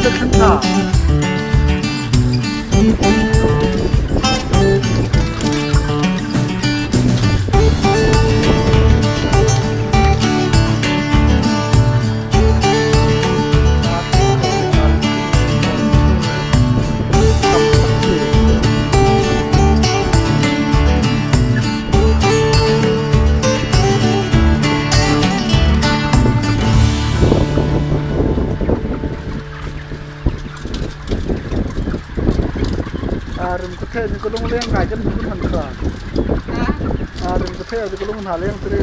na thlen hna. Rim ka the ni ka lung leng ngai kan hun han kha. Rim ka the ka lung hna leng tere.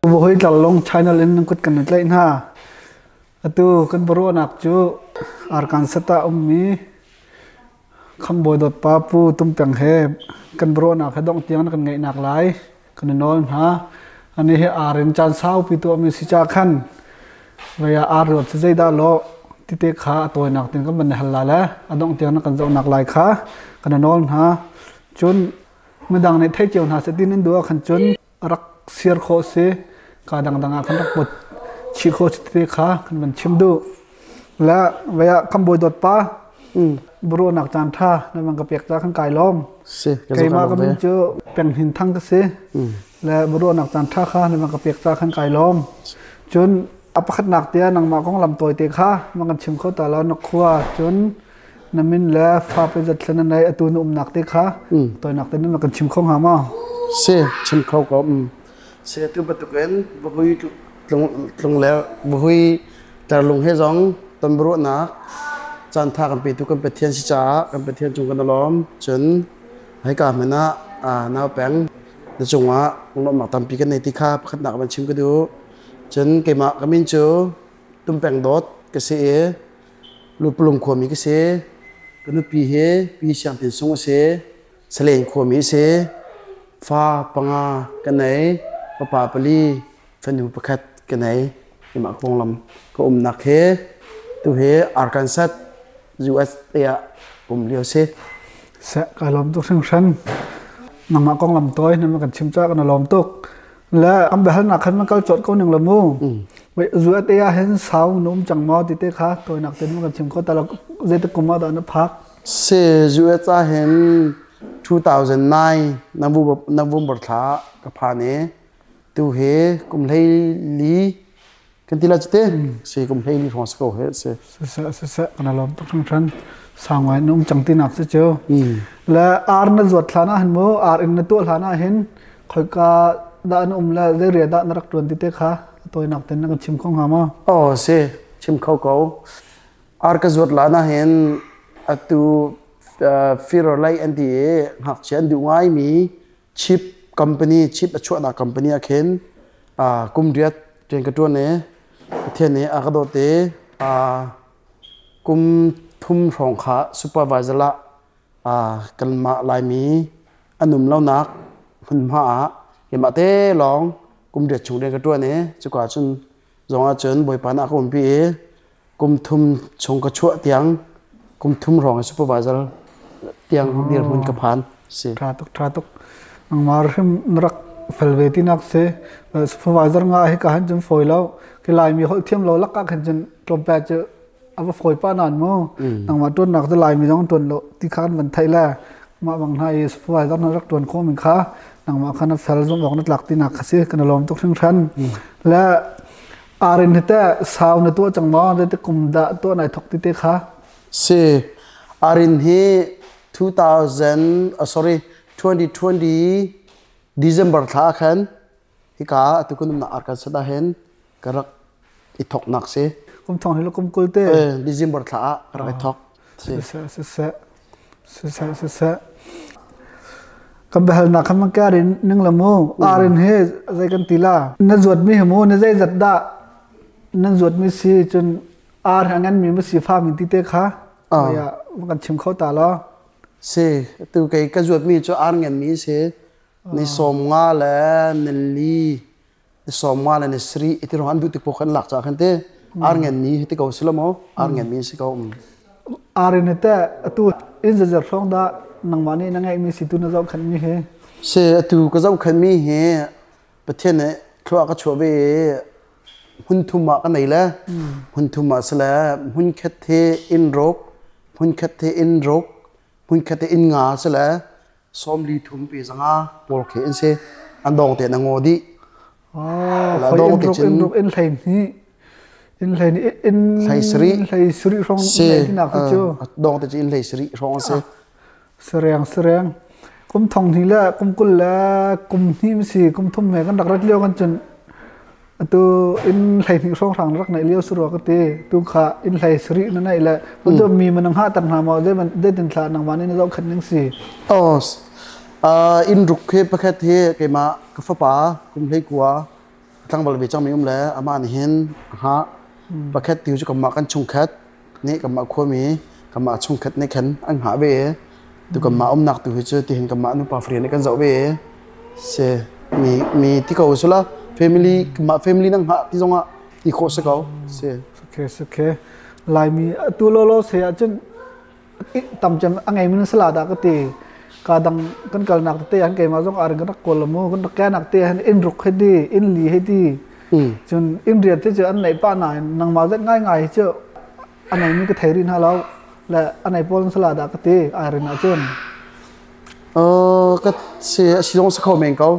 Vuhoi tlarlung channel in nan kut kan i tlaih hna. Atu kan biaruahnak cu Arkansas ah ummi Khambawi dawtpa Pu Tum Peng he kan biaruahnak he dongh tiang na kan ngeihnak lai kan i nawl hna. Ani hi ar in caan saupi tuahmi si ca khan vei ah ar ruat cu zeidah lawh tite kha a tawinak tin kan van i hal la le a dongh tiang na kan zohnak lai kha kan i nawl hna. Cun midang nih thei cio hna seh ti nan duh ahkhan cun rak siar khawh si ka dangdang ah khan rak put chih khawh si te kha kan van chim duh le vei ah kan bawi dawt pa buruahnak caan tha na van ka pek ca kan kai lawm si keimah ka min cu peng hin thang ka si le buruahnak caan tha kha na van ka pek ca khan kai lawm cun a pakhatnak te nangmah kong lam tawi te kha ma kan chim kho ta lo na khua cun na min le fa pe zat thlen na nei atu na umnak te kha toinak te na kan chim kho hnga maw? Si chim kho ko si tu bantukin vahui tlung le vahui terlung he zong tonbiaruahnak caan tha kan petu kan Pathian si caah kan Pathian cung kan lawm cun hika hmanh ah nau peng na cungah lawmhnak tampi kan nei ti kha pakhatnak van chim ka duh cun keimah ka min cu Tumpeng Dawt ka si i Lupalung khuami ka si. Ka nupi hi Pi Siang Tin Sung a si. Salen khuami a si. Fa panga ka nei. Fapa pali, fanu pakhat ka nei. Keimah konglam ka umnak hi tu hi Arkansas, USA ah um lio si. Seh, ka lawm tuk hringhran. Nangmah konglam tawi na kan chim ca kan lawm tuk. Le an biahalnak khan man kal cawt ko ning la mu. Zu ate ah hin sau na um cang maw ti te kha tawinak te kan chim kho ta lo zeiti kum ah dah na phak? Si US ah hin 2009 November thla ka phan i tu hi kum hlei li kan ti la cite si kum hlei li hrawng si ko he si. Siseh siseh kan lawm tuk hringhran sang ngai na um cang ti nak si cu. Le ar na zuat hlan ah hin mu ar in na tuah hlan ah hin khoika dah na um le zei ria dah na rak tuan ti te kha tawinak ten na kan chim kho hnga maw? Oh si chim kho ko. Ar ka zuat lan ah hin atu firolei an ti i ngakchia an duh ngai mi chip company chip a chuahnak company ah khin kum riat rian ka ṭuan i Pathian nih a ka dawt i kum thum hrawng kha supervisor ah kanmah Laimi an um lonak hmunhma ah keimah te lawng kum riat chung rian ka ṭuan i cuka cun zong ah cun Bawipa nih a ka umpi i kum thum chung ka chuah tiang kum thum hrawng supervisor tiang dirhmun ka phan si. Tha tuk tha tuk nangmah hrim na rak fel ve tinak si supervisor nga hi ka han cun fawi lo ke laimi holh thiam lo lak ah khan cun tlawmpe cu a va fawi pa nan mu nangmah tuan nak cu laimi zong tuan lo ti kha kan van theih le mah bang hna i supervisor na rak tuan kho min kha nangmah kha na fel zum awk na tlak tinak kha si kan lawm tuk hringhran le Arin hi teh sau na tuah cang maw? Zeitik kum dah tuah nai thok ti te kha? Si, Arin hi 2000, sorry, 2020 December thla ah khan hika atu kan umnak Arkansas ah hin ka rak i thoknak si. Kum thong hi kum kul te. December thla ah ka rak i thok. Si. Siseh, siseh, siseh, siseh. Kan biahalnak khan man arin ning la mu. Arin hi zei kan ti la? Na zuat mi hi mu, na zeizat dah? Nan zuat mi si cun ar a ngan mi ma si fa mi ti te kha ya kan chim kho ta lo. Si tu kei ka zuat mi cu ar ngan mi si ni 50 le ni li ni 50 le ni sri iti rong an duh tik po khan lak cha khan te ar ngan mi ti ko si lo mo ar ngan mi si ko. Ar in te atu in zazer hlong da nangmah nih na ngeih mi si tu na zoh khan mi hi. Si atu ka zoh khan mi hi Pathian nih thlua ka chuah ve hmun thum ah ka nei le hmun thum ah sile hmun khat he inn ruk, hmun khat he inn ruk, hmun khat he inn nga sile 43 pe zanga pawl khi an si. An dong te na ngaw dih. Oh, khoi inn ruk, inn ruk, inn hlei hnih, inn hlei inn hlei sarih, hlei sarih hrawng si tinak cu. Dong te cu inn hlei sarih hrawng a si. Sareng sareng. Kum thong hnih le kum 20 le kum hnih si kum thum he kan rak rat lio kan cun atu inn 12 hrawnghrang rak neih lio surua ka ti. Tu kha inn hlei sarih na neih le tu mi manang ha tar hna maw zei man zeitin thla nangmah nih na zohkhenh ning si. Oh, inn ruk hi pakhat hi keimah ka fapa kum 19 tlangval ve cangmi um le amah nih hin ha pakhat tiu cu kanmah kan chungkhat nih kanmah khuami kanmah chungkhat nih khan an hngah ve. Tu kanmah umnak tu hi cu tihin kanmah nupa friend nih kan zoh ve si mi mi ti ko sula family kanmah family nang hngah ti zongah ti khawh si ko si. Okay, okay. Laimi atu lolo se ahcun tam cem a ngei min sala dah ka ti. Ka dang kan kalnak tete han keimah zong arin kan rak kawl mu kan rak kenak te han inn ruk he ti inn li he ti cun inn riat te cu an neih pah nain nangmah zet ngai ngai hi cu a nei mi ka thei rih hna lo le a nei pawl sala dah ka ti airin ahcun. Ka si a si zong si kho men ko.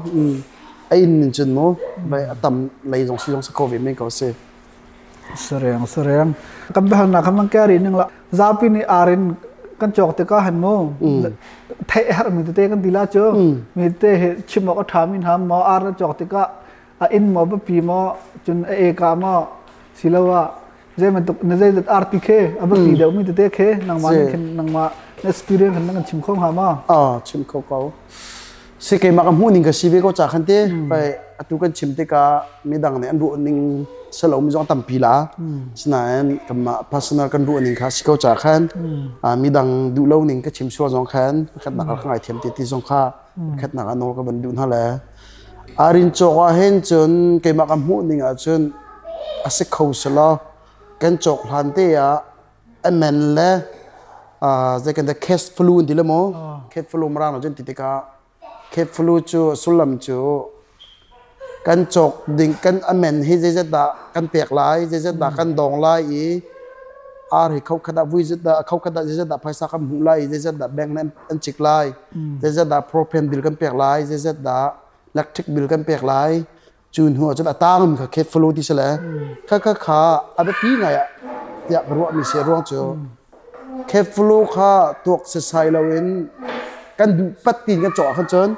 A inn nin cun mu bai a tam lei zong si zong si kho ve men ko si. Sareng sareng. Kan biahalnak kha mang carry ning la zapi nih arin kan cawk tikah han mu theih herh mi tete kan ti la cu mi te he chim awk a ṭha mi hna maw ar na cawk tikah a inn maw biapi maw cun a eka maw siloah zei bantuk na zeizat arti khe a biapi deuh mi tete khe nangmah nih khin nangmah na experience khan na kan chim kho hnga maw? Ah, chim kho ko. Si keimah ka hmuh ning ka si ve ko ca khan te pai atu kan chim tikah midang nih an ruah ning selo mi zong tampi la. Sinain kanmah personal kan ruah ning kha si ko ca khan midang duh lo ning ka chim sual zong khan pakhat nak ka ngaithiam te ti zong kha pakhat nak ah nawl ka van duh hna le arin cawk ah hin cun keimah ka hmuh ning ah cun a si kho selaw kan cawk hlan te ah amen le zei kan cash flu an ti le maw cash flu marang lo cun ti tikah cash flu cu sullam cu kan cawk ding kan amen hi zeizat dah kan pek lai, zeizat dah kan dong lai i ar hi kho khat ah vui zat dah kho khat ah zeizat dah phaisa kan hmuh lai i zeizat dah bank nih an cik lai, zeizat dah propane bill kan pek lai, zeizat dah electric bill kan pek lai. Cu hnu ah cun a tangmi kha cash flow ti si le kha kha kha a biapi ngai ah tiah ka ruahmi si. Ruang cu cash flow kha tuak setsai loin kan duh pat tiin kan cawk ah khan cun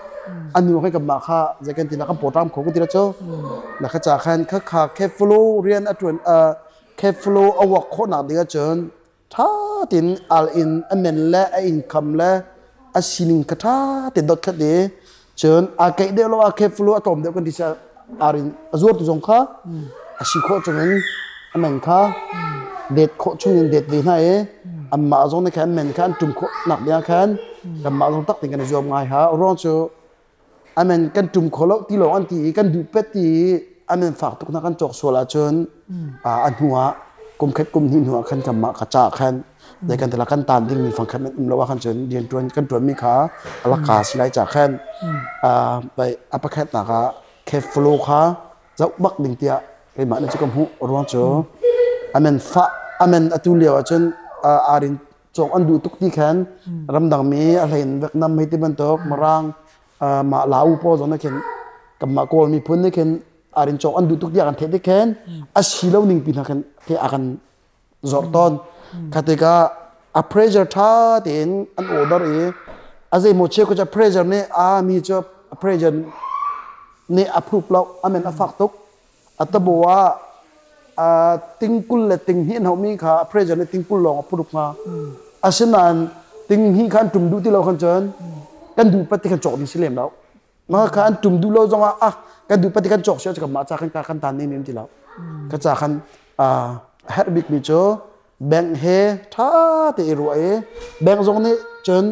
a nu khan kanmah kha zei kan ti la kan pawṭam kho kan ti la cu na kha ca khan kha kha cash flow rian a ṭuan cash flow a work khawhnak ding ahcun ṭha tein al in a men le a income le a sining kha ṭha tein dot khat i cun aa keih deuh lo a cash flow a tlawm deuh kan ti si arin a zuartu zong kha a si khawh chungin a men kha det khawh chungin det ve hna i anmah zong nih khan men kha an ṭum khawh nak ding ah khan kanmah zong tak tein kan i zuam ngai ha. Ruang cu amen kan ṭum kho lo ti lawng an ti i kan duh pet ti i amen fak tuk hna kan cawk sual ahcun a hnu ah kum khat kum hnih hnu ah khan kanmah ka ca khan zei kan tila kan tan dingmi fang khat um lo ah khan cun rian ṭuan kan ṭuanmi kha a laka si lai ca khan a pakhatnak ah cash flow kha zoh bak ding tiah keimah nih cu ka hmuh. Ruang cu amen fah amen atu lio ahcun arin cawk an duh tuk ti khan ramdang mi a hlein Vietnam hei ti bantuk Mirang mah Lau pawl zong nih khin kanmah Kawl miphun nih khin arin cawk an duh tuk tiah kan theih tik khin a si lo ning pi hna khin ke a kan zorh tawn. Kha tikah a pressure ṭha tein an order i a zeimaw cheu cu pressure nih a mi cu pressure nih a phup lo amen a fak tuk. A tabo ah ting 20 le ting hnih an hauhmi kha a pressure nih ting 20 lawng a puruk hnga. Asinain ting hnih kha an ṭum duh ti lo khan cun kan duh pat ti khan cawk ding si lem lo. Mah kha an ṭum duh lo zongah ah kan duh pat ti kan cawk si ah mah ca kan kan tan nem ti lo. Ka ca khan A herh bikmi cu bank he ṭha te i ruah i bank zong nih cun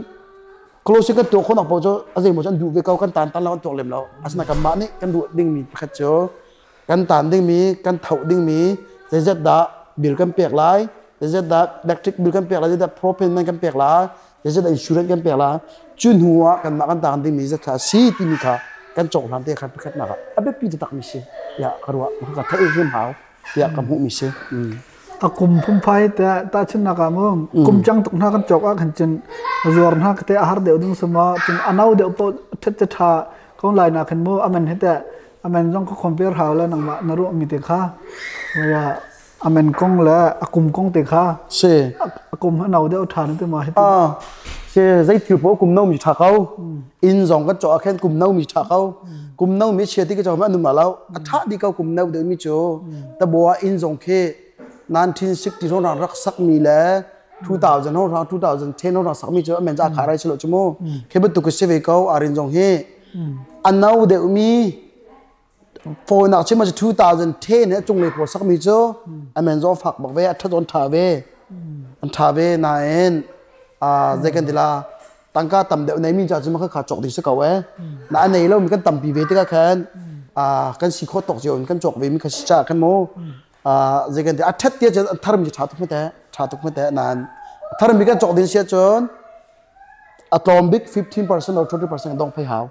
closing kan tuah khawhnak paoh cu a zeimaw cu an duh ve ko, kan tan tan lo, an tuak lem lo. Asinain kanmah nih kan ruah dingmi pakhat cu kan tan dingmi, kan thoh dingmi zeizat dah bill kan pek lai, zeizat dah electric bill kan pek lai, zeizat propane man kan pek lai, zeizat dah insurance kan pek lai. Cu hnu ah kanmah kan tan dingmi zat kha a si timi kha kan cohlan te kha pakhatnak ah a biapi taktakmi si tiah ka ruah. Ka theih hrim hau tiah ka hmuhmi si. A kum phungphai te tahchunhnak ah mu kum cang tuk hna kan cawk ah khan cun zuar hna te a har deuh ding suma cun a no deuh paoh ṭhet te ṭha ko lai na khan mu aman he te aman zong ka compare hau le nangmah na ruah mi te kha waya aman kong le a kum kong te kha si a kum a no deuh ṭha na te ma hi ah si zei thil paoh kum no mi ṭha ko inn zong kan cawk ah khan kum no mi ṭha ko kum no mi chia ti ka cawk ma anum lo a ṭha di ko kum no deuh mi cu tabua inn zong khi 1960 hrawng rak sakmi le 2000 hrawng 2010 hrawng sakmi cu amen za kha rai silo chu mu khi bantuk si ve ko arin zong hi a no deuh mi fawinak chim ah 2010 he cunglei pawl sakmi cu amen zo fak bak ve a ṭha zawn ṭha ve an ṭha ve nain zei kan ti la tangka tam deuh nei mi ca cu kha cawk ding si ko e na a nei lo mi kan tampi ve tikah khan kan si khawh tawk cio in kan cawk ve mi kha si ca khan mu zei kan ti a ṭhat tia cun a thar mi ṭha tuk te ṭha tuk te nain a thar mi kan cawk ding si ahcun a tlawm bik 15% or 20% dong phei hau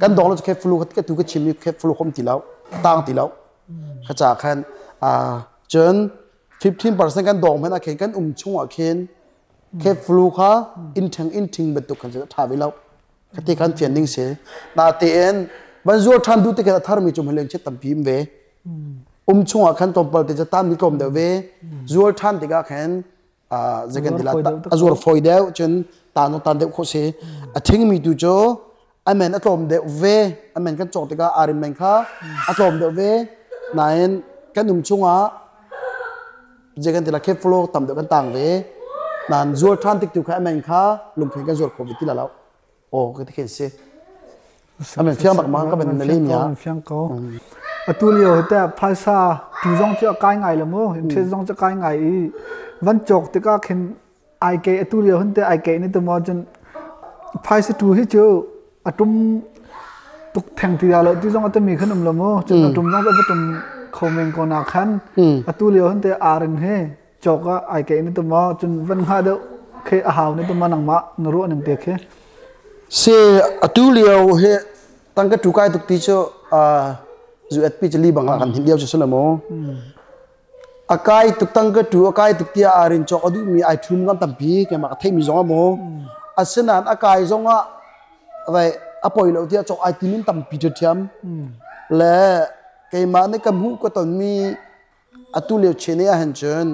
kan dong lo cu flu ka tu ka chim mi flu khom ti lo tang ti lo kha ca khan cun 15% kan dong hmanh ah khin kan um chung ah khin cape flu kha inn ṭheng inn ṭhing bantuk khan cu a ṭha ve lo. Khati khan fian ding si. Natein van zuar ṭhan duh tikah a tharmi cu hmanh chiat tampi um ve. Um chungah khan tlawmpal te cu tan mi tlawm deuh ve. Zuar ṭhan tikah khan zei kan ti la a zuar fawi deuh cun tan tan deuh khawh si. A thingmi tu cu a men a tlawm deuh ve. A men kan cawk tikah arin men kha a tlawm deuh ve. Nain kan um chungah zei kan ti la cash flow tam deuh kan tang ve nan zuar ṭhan tik tu kha amen kha lungphen kan zuar kho ve ti la lo aw ka ti khen si amen fiang bak ma ka ben na le mi fiang ko atu lio te phaisa tu zong chu kai ngai lo mu interest zong chu kai ngai i van chok tikah khin ai ke atu lio hun te ai ke ni tu mo cun phaisa tu hi chu atum tuk theng ti lo ti zong atami khan um lo mu cun atum zong a tum kho men ko na khan atu lio hun te arin he chok a ai ke ni tu mo cun van nga deuh khe a hau ni tu ma nangma na ru ning te khe se atu lio he tangka tu kai tuk ti chu zu at pi chali banga kan hin lio chu sala mo A kai tuk tangka tu a kai tuk tiah aa rin cawk a duhmi ai ṭhum kan tampi keimah ka theihmi zong a maw. Asinain a kai zong ah vai a poi lo tiah cawk ai tim in tampi ṭhiamṭhiam. Le keimah nih ka hmuh ka tonmi atu lio chin ah hin cun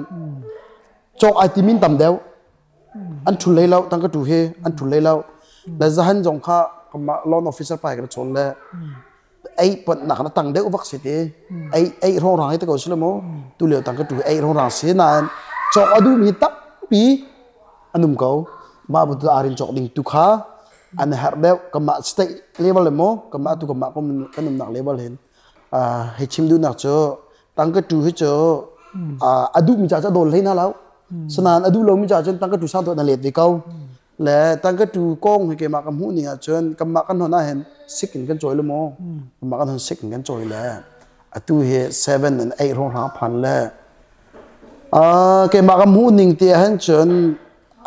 cawk ai tim in tam deuh. An ṭhul hlei lo tangka tu hi an ṭhul hlei lo. Le zahan zong kha kanmah loan officer pai kan chawn le ei ponnak na tang deuh vak si ti ei ei rongrang hi te ko si mu tu lio tang ka tu ei rongrang si nain cawk a duhmi tampi an um ko mah bu tu arin cawk ding tu kha an herh deuh kamah state level le mu kamah tu kamah kan umnak level hin hei chim duhnak cu tangka tu hi cu a duhmi ca cu a dawl hlei na lo sanan a duh lomi ca cun tangka tu sang tu na let ve ko Le tangka tu kong hi keimah ka hmuh ning ahcun kanmah kan hon ahhin sik in kan cawi le maw kanmah kan hon sik in kan cawi le atu hi 7 and 8 hrawng hrang phan le keimah ka hmuh ning ti ahhin cun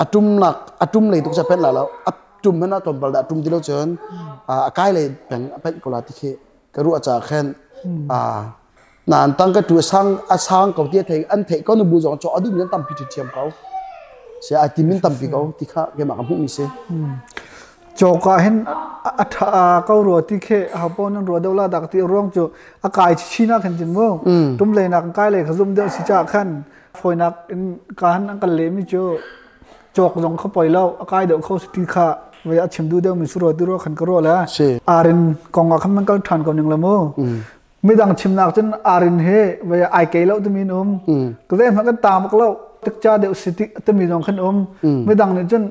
a tumnak a tum lei tuk ca pen la lo a tum hmanh ah tlawmpal dah tum ti lo cun a kai lei peng a penh ko la ti khi ka ruah ca khan Nain tangka tu a sang ko ti a thei an theih ko nu bu zong cu a duhmi an tampi ṭhiamṭhiam ko. Si ai tim in tampi ko ti kha keimah ka hmuhmi si. Cawk ah hin a ṭha ko rua ti khi hapo nan rua deuh la dak ti ruang cu a kai chin ah khan cin mu tum lei nak kai lei kha zum deuh si cha khan fawinak in ka han an kan le mi cu cawk zong kha poi lo a kai deuh kho si ti kha vai a chim du deuh mi su ro ti ro khan ka ro le arin kong ah khan man kal ṭhan ko ning la mu Midang chimnak cun arin he vai ai kei lo timi an um. Ka ve hmanh kan ta bak lo. Tikcha deuh si ti timi zong khan um. Midang nih cun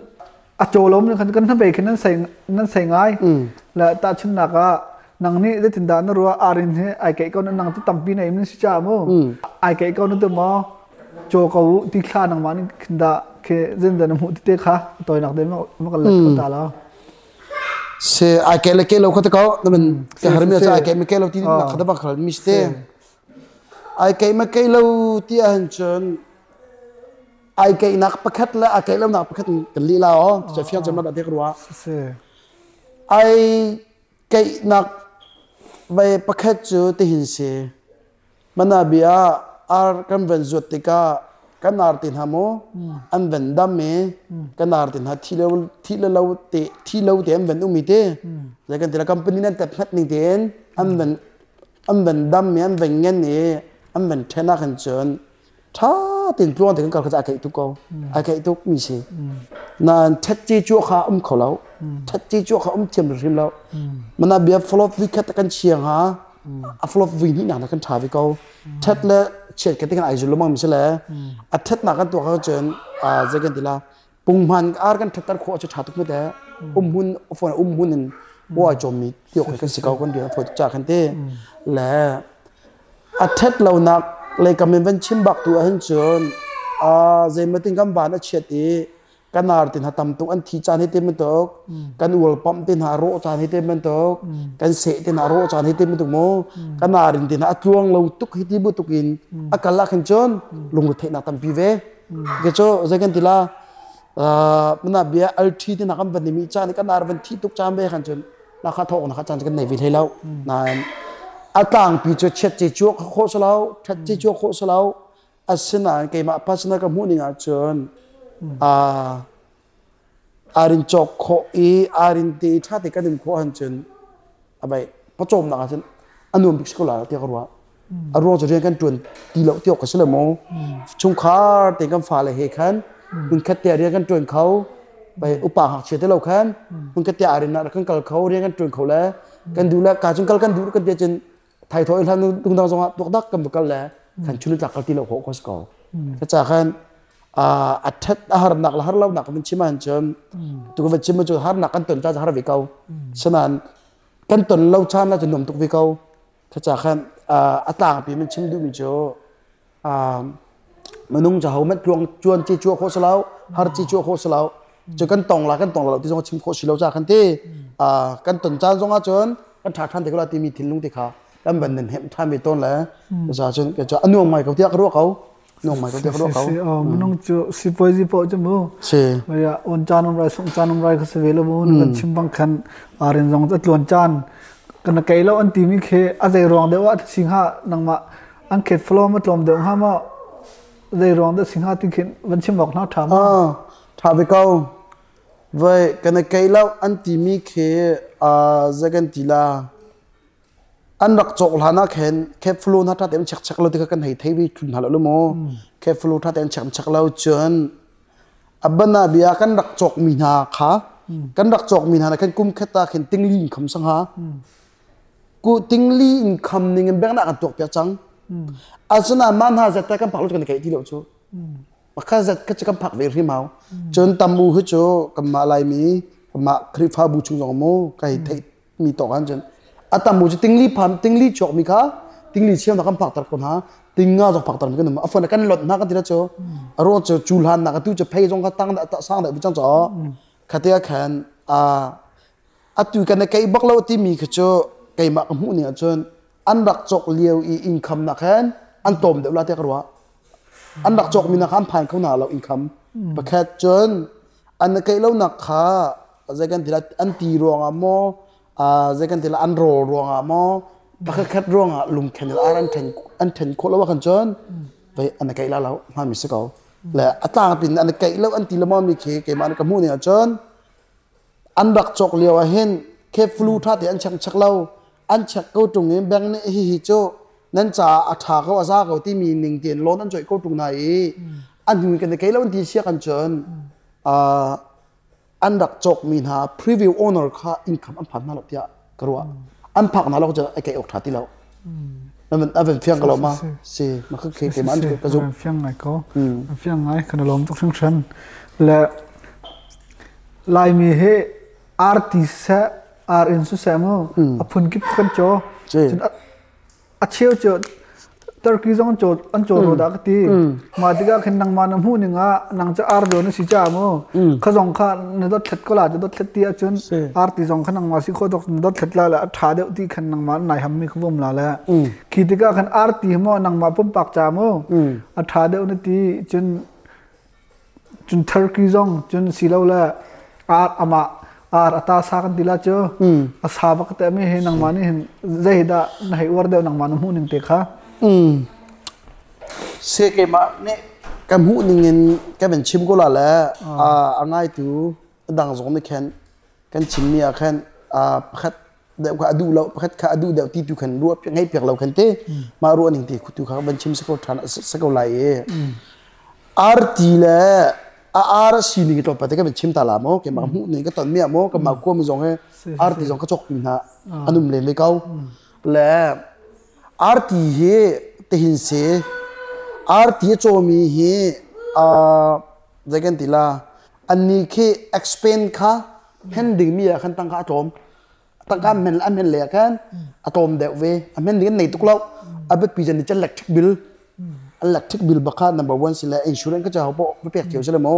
a cawlom nih khan kan hnabei khin nan sei nan sei ngai. Le tahchunhnak ah Nang nih zeitindah na ruah arin hi ai keih ko na nang tu tampi na im si cha mu. Ai keih ko na tu maw caw ko u ti thla nangmah nih khin dah khi zindan na hmuh ti te kha toinak de ma kan let ko ta lo. Se ai ke le ke lo kha te ko na man ka har mi ai ke me ke lo ti na kha da ba khal mi ste. Ai ke me ke lo ti ahhin cun ai keihnak pakhat le ai keih lonak pakhat kan lih la aw ca fiang cem la dah te ka ruah. Ai keihnak vai pakhat cu tihin si. Mana bia ar kan van zuat tikah kan ar ti hna mu an van dam i kan ar ti hna thi lo thi lo te thi lo te an van um i te zei kan ti la company nan tep hmat ning tein an van an van dam i an van ngen i an van then ah khan cun ṭha tein tluang tein kan kal kha a keih tuk ko a keih tuk mi si nain ṭhat ci cu kha um kho lo ṭhat ci cu kha um thiam hrim lo mana bia follow vi khat kan chiang ha a follow vi hnih nak kan ṭha vi ko ṭhat le chiat ka ti kan ai zul lomang mi si le a ṭhat nak kan tuah kha cun zei kan ti la punghman ar kan ṭhatter khawh cu ṭha tuk mu te umhmun phone umhmun in wa chom mi tiok kan si ko kan rian phoi cha kan te le a ṭhat lonak lei kam in van chim bak tu ahhin cun zeimatin kan van a chiat i kan ar te hna tam tuk an thi caan hi te bantuk kan ual pamh te hna rawh caan hi te bantuk kan seh te hna rawh caan hi te bantuk mu kan arin te hna a tluang lo tuk hi ti bu tuk in a kal ah khin cun lungretheihnak tampi ve ke cu zei kan ti la mana bia althi te hna kan van i mi caan kan ar van thi tuk caan ve khan cun na kha thawk na kha caan kan nei ve hlei lo nain a tlangpi cu chiat ci chuak khawh si lo that ci chuak khawh si lo asinain keimah personal ka hmuh ning ahcun arin cawk khawh i arin te i ṭha te kan in khawh ahcun abai pawcawmnak ahcun a nuam bik si ko la tiah ka ruah a ruang cu rian kan ṭuan ti lo ti awk ka si lo mu chungkhar te kan fale he khan hmunkhat te rian kan ṭuan kho bai upa ngakchia te lo khan hmunkhat te arin ah kan kal kho rian kan ṭuan kho le kan duh le ka cun kal kan duh kan ti cun thaithawh i hlan dungdang zongah tuakdak kan va kal le kan chun tlak kal ti lo khawh ko si ko ka ca khan a ṭhat a harnak le har lonak kan chim ahcun cun tu kan chim cu harnak kan ton ca har ve ko sinain kan ton lo chan la cu nuam tuk ve ko Cucaah khan a tlangpi min chim duhmi cu minung cu hohmanh tluang cuan ci cuah khawh si lo har ci cuah khawh si lo cu kan tong la kan tong lo ti zong chim khawh si lo ca khan ti kan ton caan zong ahcun kan ṭha ṭhan te ko la timi thinlung te kha kan van nan hemh ṭhan ve tawn le cucaah cun a nuam ngai ko tiah ka ruah ko. Nuam ngai ko tiah ka ruah ko. Si minung cu sipuazi paoh cu mu. Si. Maya on caan um rai sung caan um rai kha si ve lo mu. Kan chim bang khan arin zong a tluan caan kan kei lo an timi khi a zei ruang deuh ah sing ha nangmah an khet flow ma tlawm deuh ha ma zei ruang deuh sing ha ti khin van chim awk na tha ma. Ah, tha ve ko. Vai kan kei lo an timi khi zei kan ti la An rak cawk hlan ah khin cape flu hna ṭha tein check lo ti kha kan hei thei ve thlu hna lo maw. Cape flu ṭha tein check check lo cun a ban ah bia kan rak cawkmi hna kha kan rak cawkmi hna khan kum khat ah khin tingli in kham sang ha. Ku tingli in kham ning in bank kan tuak piak cang. Asinain mah hna zat kan phak lo cu kan keih ti lo cu. Pakhat zat kha cu kan phak ve hrim hau. Cun tam u hi cu kanmah Laimi kanmah Khrihfabu chung zong mu ka hei theih mi tawk an cun a tam mu cu tingli pham tingli chuak mi kha tingli chiam na kan phak tar ko hna tinga zong phak tar mi kan um a phone kan lot na kan ti cu a ruang cu cu hlan nak tu cu phei zong kha tang da sang da chang cho khatia khan a atu kan kei bak lo ti mi kha cu keimah ka hmuh ning ahcun an rak cawk lio i income nak khan an tawm deuh la te ka ruah an rak cawk mi nak kha an phan kho na lo income pakhat cun An keih lonak kha zei kan ti lai an ti ruangah maw zei kan ti lai an rawl ruangah maw pakhat khat ruangah lungkhen in ar an then an then khawh lo ahkhan cun vei an keih la lo hngami si ko. Le a tlangpi in an keih lo an ti lo mi khi keimah nih ka hmuh ning ahcun an rak cawk lio ah hin cape flu tha te an check check lo an check ko tung i bank nih hihi cu nan caah a ṭha ko a za ko timi ning tein loan an coih ko ṭung hna i an hnu kan kei lo an ti sia kan cun an rak cawkmi hna preview owner kha income an phan hna lo tiah ka ruah an phak hna lo cu ai kei awk ṭha ti lo a van fiang ko lo ma si ma ka ke ke ma an ka zumh fiang ngai ko fiang ngai kan lawm tuk hringhran le Laimi hi arti seh. Ar in siseh mu a phun kip kan caw. Cun a cheu cu Turkey zong an caw ro dah ka ti. Mah tikah khin nangmah na hmuh ning ah nang cu ar dawn na si caah mu kha zong kha na dothlat ko la cu dothlat ti ahcun ar ti zong kha nangmah si khawh tuk na dothlat la le a ṭha deuh ti khan nangmah nai hammi kha vom la le khi tikah khan ar ti maw nangmah pumpak ca mu a ṭha deuh na ti cun Cun Turkey zong cun silo le ar amah ar ata sa kan ti la cu a sa bak te mi hi nangmah nih hin zei dah na hei uar deuh nangmah na hmuh ning te kha. Se keimah nih ka hmuh ning in ka van chim ko la le a ngaitu dang zong nih khan kan chimmi ah khan pakhat deuh kha a duh lo pakhat kha a duh deuh ti tu khan ruah ngei piak lo khan te mah ruah ning te tu kha van chim se ko than se ko lai e arti le a ar sining tlawmpal pa te ka van chim ta la mo ke ma hmuh ning ka ton mi mo ka ma kuam zong he arti zong ka chok pi hna anum len ve ko le arti hi tehin se arti a cawmi hi zei kan ti la anni khi expand kha hen dingmi ah khan tangka a tlawm tangka men an men le ah khan a tlawm deuh ve a men ding an nei tuk lo a biapi jan ni electric bill electric bill bakha number one si le insurance ka cha ho po pek cio si le mo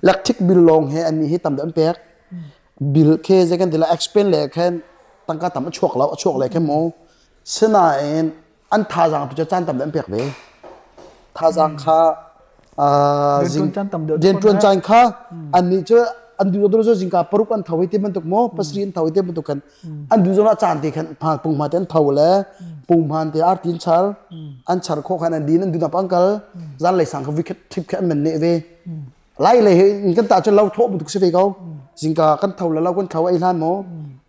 electric bill long he an ni hi tam deuh an pek bill khe zei kan ti la expand le khan tangka tam a chuak lo a chuak le khan mo sinain an thazaang tu cu caan tam deuh an pek ve thazaang kha rianṭuan caan kha annih cu an duh cu zingka paruk an tho i ti bantuk maw pasarih an tho i ti bantuk khan an duh zong ah caan te khan punghma te an tho le punghman te arti an char an char khawh khan an din an duh nak an kal zanlei sang kha vikhat trip kha an man neh ve Lai lei he kan ta cu lo thawh bantuk si ve ko. Zingka kan tho le lo kan tho ei hlan maw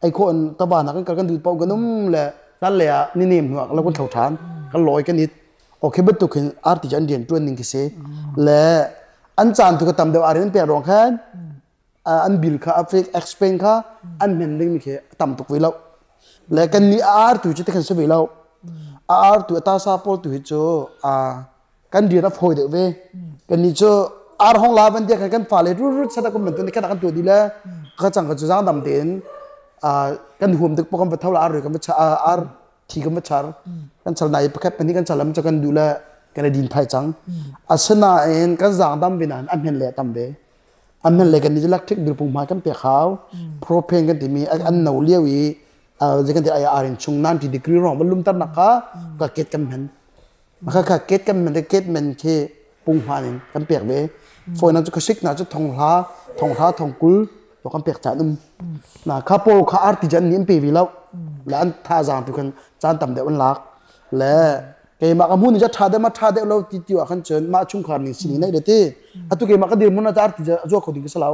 ei khawh in taba na kan kal kan dut paoh kan um le lan le ah ni nem hnu ah lo kan tho ṭhan kan lawi kan it okay bantuk hin arti cu an rian ṭuan ning khi si le an caan tu ka tam deuh arin pek ruang khan an bill kha a fake explain kha an hmen ding mi khi a tam tuk ve lo le kan nih a ar tu cu ti khan si ve lo a ar tu a ta sa pawl tu hi cu kan rian a fawi deuh ve kannih cu ar hong la van dia khan kan fale rut rut sata kum bantuk nih kan tuah dih le ka cang ka cu zaang dam tein kan huam tuk kan va tho la ar kan va ar thi kan va char kan chal nai pakhat pahnih kan chalam cu kan duh le kan i din thai cang asinain kan zaang dam ve nain a hmen le tam ve a hmen le kan ni electric bill pung hma kan pek hau propane kan timi an no lio i zei kan ti ai arin chung 90 degree rong van lumter nak kha ka ket kan hmen Khakha ket kan men ket men khi punghman in kan pek ve. Fawi na cu khuasik na cu thonghla thonghla thongkul to kan pek caan um. Na kha pawl kha arti jan nih an pe ve lo. Le an thazaang tu khan caan tam deuh an lak. Le keimah ka hmun ni tha deuh ma tha deuh lo ti ti ah khan cun mah chungkhar ning sining nei le ti. Atu keimah ka dirhmun ah arti zuak kho ding ka si lo.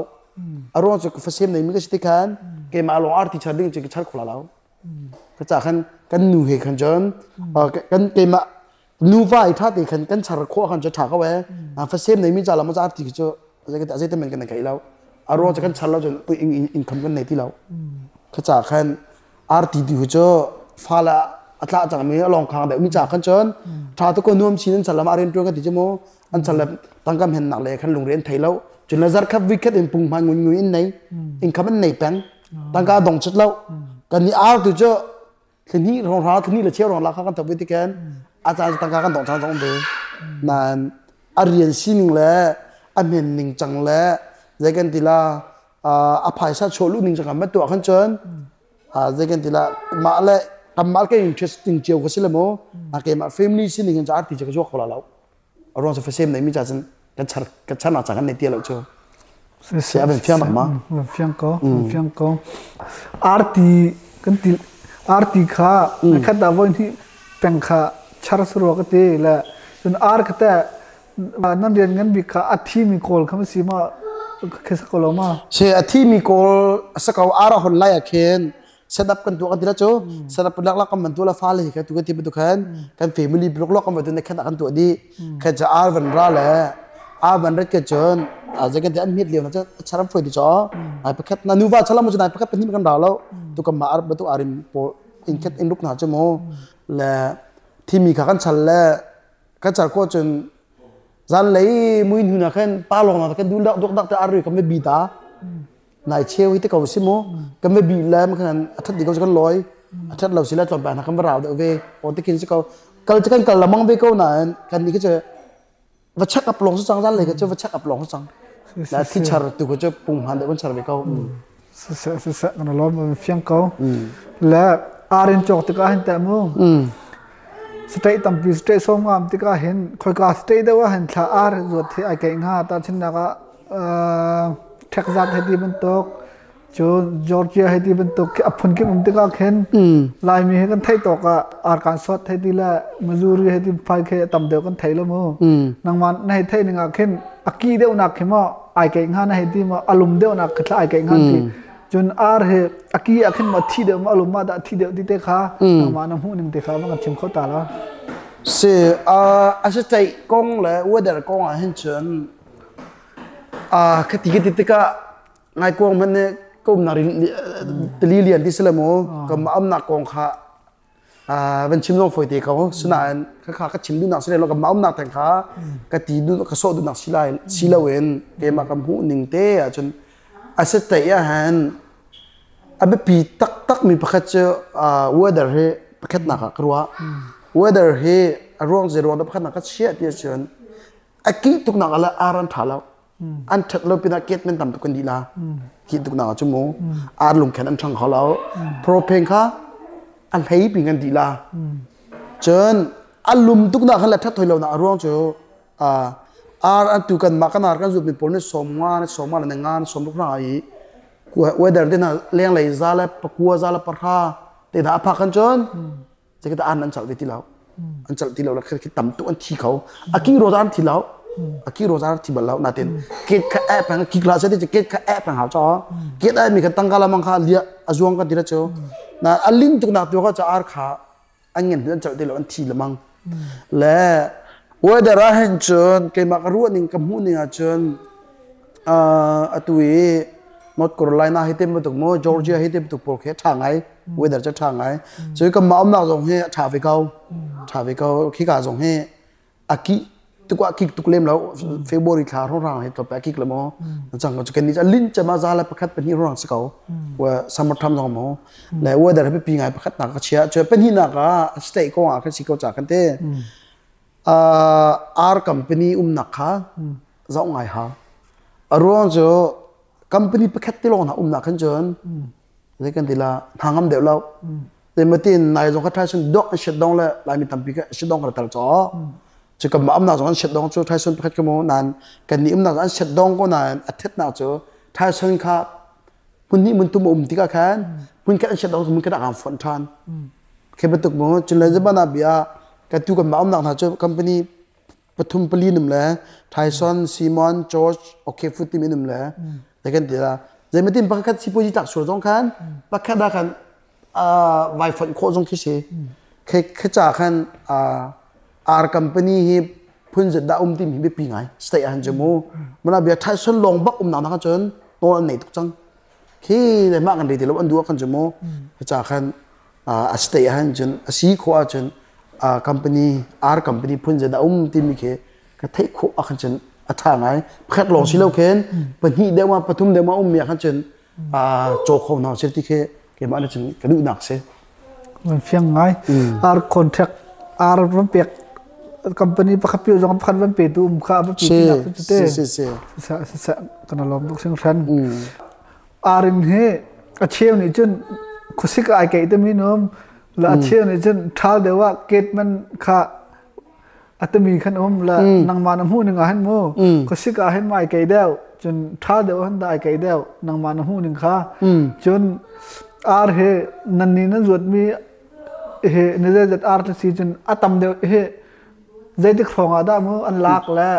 A ruang cu ka fasem nei mi ka si ti khan keimah lawng arti char ding cu ka char kho la lo. Ka ca khan kan nu he khan cun kan keimah nuva i ṭha te khan kan char khawh khan cu ṭha ko ee. Fasem neimi ca lam ca ti cu zei te men kan thei lo. A ruang cu kan char lo cun income kan nei ti lo. Ka ca khan arti ti cu fa le a tla cangmi a lawng khang deuh mi ca khan cun ṭha tu ko nuam chin an char lam a rian ṭuan kan ti cu mu an char le tangka hen nak le khan lungre an thei lo. Cun le zarkhat vikhat in punghman ngun ngui in nei income an nei peng. Tangka dong chut lo. Kan ni ar tu cu thlihnih rong hra thlihnih le cheu rong la kha kan thok ve tiken a caan tangka kan dong cang zong ve. Nain a rian sining le a hmen ning cang le zei kan ti la a phaisa chuah lu ning cang kan tuah khan cun zei kan ti la mah le kanmah ke interesting cio ka si le mu keimah family sining in ca ti cu ka zuak kho la lo. A ruang cu fasem nei mi ca cun kan char kan char nak ca kan nei ti lo cu. Si a fiang bak ma? Fiang ko, fiang ko. Arti kan ti arti kha khat da voi hi peng kha char surwa ka ti le cun ar ka te nan rian ngan bik kha a thi mi kawl kha si ma khe sa ko lo ma? Se a thi mi kawl sa ko ara hon lai a khen setup kan tuah kan ti la cu setup lak lak kan van tuah la fale hi tu kan ti bantuk khan kan family blok lok kan van tu ne khan kan tuah di khan cha ar van ra le ar van rat ke chun a je kan ti an mit liu na cha charam foi di cho ai pakhat na nuva chalam chu nai pakhat pahnih kan ra lo tu kam ma ar batu arin po in khat in ruk na chu mo le thimi kha kan chal le kan chal ko chun zan lei muin huna khan pa long na kan du lak duk dak te ar ri kam bi ta. Nai cheu hi te ko si mu. Kan va bi le ma khan a that di ko kan loi. A that lo si le tlawmpal hna kan va rau deuh ve. O te kin si ko. Kal cu kan kal lamang ve ko nain kan ni khi va check up long su cang zan le ka cu va check up long su cang. La thi char tu ko cu pung han deuh kan char ve ko. Siseh siseh kan lawm fiang ko. Le arin cawk tikah hin teh mu. State tampi state som ngam tikah hin khoika state deuh ah hin thla ar zuat hi ai keih hnga ta chinnak ah Texas hei ti bantuk cun Georgia hei ti bantuk khi a phunkip um tikah khin Laimi hi kan theih tawk ah Arkansas hei ti le Missouri hei ti phai khi tam deuh kan thei lo mu. Nangmah na hei theih ning ah khin a ki deuhnak khi maw ai keih hnga na hei ti maw a lum deuhnak khi thla ai keih hnga ti cun ar hi a ki ah khin maw thi deuh maw a lum ah dah thi deuh ti te kha nangmah na hmuh ning te kha ma kan chim kho ta la. Si a si ceih kong le weather kong ah hin cun ka ti ka ti tikah ngaikuang hmanh nih ka umnak tili lian ti si le mu ka umnak kong kha van chim zong fawi te ko sinain kha ka chim duhnak si lo ka mah umnak theng kha ka ti duh ka sawh duhnak si lai si loin keimah ka hmuh ning te ahcun a si teih ahhin a biapi taktak mi pakhat cu weather hi pakhatnak ah ka ruah. Weather hi a ruang zei ruang dah pakhatnak ka chiah ti ahcun a kih tuknak ah le ar an ṭha lo. An ṭhat lo pinah ket men tam tuk kan dih la. Kih tuknak ah cu mu ar lungkhen an ṭhang kho lo. Propane kha a hlei pin kan dih la. Cun a lum tuknak khan le ṭhat hoi lonak a ruang cu ar an tu kan mah kan ar kan zut mi pawl nih 50 ne 50 le nga ne 60 hna i weather te hna lenglei za le pakua za le pahra te hna a phak kan cun zeikata an an chalh ve ti lo an chalh ti lo la khi tam tuk an thi kho a ki roza an thi lo a ki roza an thi bal lo natin ket kha e pang ki kla se ti ket kha e pang hau cho ket ai mi kha tangka lamang kha lia a zuang kan ti la chu na alin tuk nak tu kha cha ar kha an ngen an chalh ti lo an thi lamang le weather ah hin cun keimah ka ruah ning ka hmuh ning ah cun atu i North Carolina hi te bantuk mu Georgia hi te bantuk pawl khi ṭha ngai weather cu ṭha ngai cu kan mah umnak zong hi a ṭha ve ko ṭha ve ko khika zong hi a kih tuk ah kik tuk lem lo February thla hrawng hi tlawp a kik le maw cang ko kan ni lin cema za le pakhat pahnih hrawng si ko wa summer time zong mo le weather hi pi ngai pakhat nak ka chia chu pahnih nak ah state ko ah kan si ko cha kan te R company umnak kha zoh ngai hau a ruang cu company pakhat te lawng hna umnak khan cun zei kan ti la hna ngam deuh lo zeimatin nai zong kha Tyson dok an shet dong le laimi tampi ka shet dong ka tal cho cu kan ma umnak zong an shet dong cu Tyson pakhat ka mu nan kan ni umnak an shet dong ko nain a thet nak cu Tyson kha hmun hnih mun tum um tikah khan hmun khat an shet dong hmun khat ah fonh than khi bantuk mu cun le zabana bia ka tu kan ma umnak hna cu company pathum pali num le Tyson Simon George okay food timi num le te kan ti la zeimatin pakhat sipuazi tlak sur zong khan pakhat ah khan vai fonh khawh zong khi si khe khe cha khan R company hi phun zet dah um timi biapi ngai state ah han chu mu mana bia Tyson long bak um nak na cun nawl an nei tuk cang khi le mah kan rei ti lo an duh kan chu mu cha khan a state ah hin cun a si khawh ahcun company R company phun zeidah um timi khi ka theih khawh ahkhan cun a ṭha ngai pakhat lawng si lo khin pahnih deuh ma pathum deuh ma ummi ahkhan cun caw kho hna seh ti khi keimah nih cun ka duhnak si. Fiang ngai. R contract R van pek company pakhat pio zong pakhat van pe tu um kha va pi ti nak cu te. Si si si. Si si kan lawm tuk hringhran. Arin hi a cheu nih cun khuasik ai keih timi num la a cheu nih cun ṭhal deuh ah gate man kha a timi khan um la nangmah na hmuh ning ah hin mu khuasik ah hin ai keih deuh cun ṭhal deuh han dah ai keih deuh nangmah na hmuh ning kha cun ar hi nan nih nan zuatmi hi ni zeizat ar si cun a tam deuh hi Zeitik hrawng ah dah mu an lak le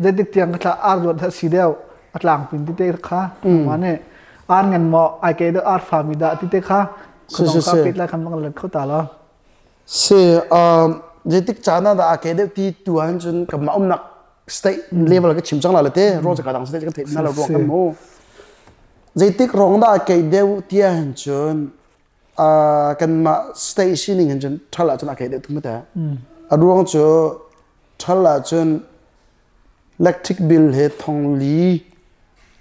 zeitik tiang ka thla ar zuat ha si deuh a tlangpin ti te kha nangmah nih ar ngan maw ai ke deuh ar fa mi dah ti te kha Si si ka si. pet lai khan bang let kho ta lo. Si zeitik caan ah dah a ke deuh ti tu ahhin cun kanmah umnak state level ka chim cang la le te ruang ka dang state ka theih na lo ruang kan mu. Zeitik rong dah a ke deuh ti ahhin cun kanmah state sining hin cun ṭhal ahcun a kei deuh tuk mate. A ruang cu ṭhal ahcun electric bill he thong li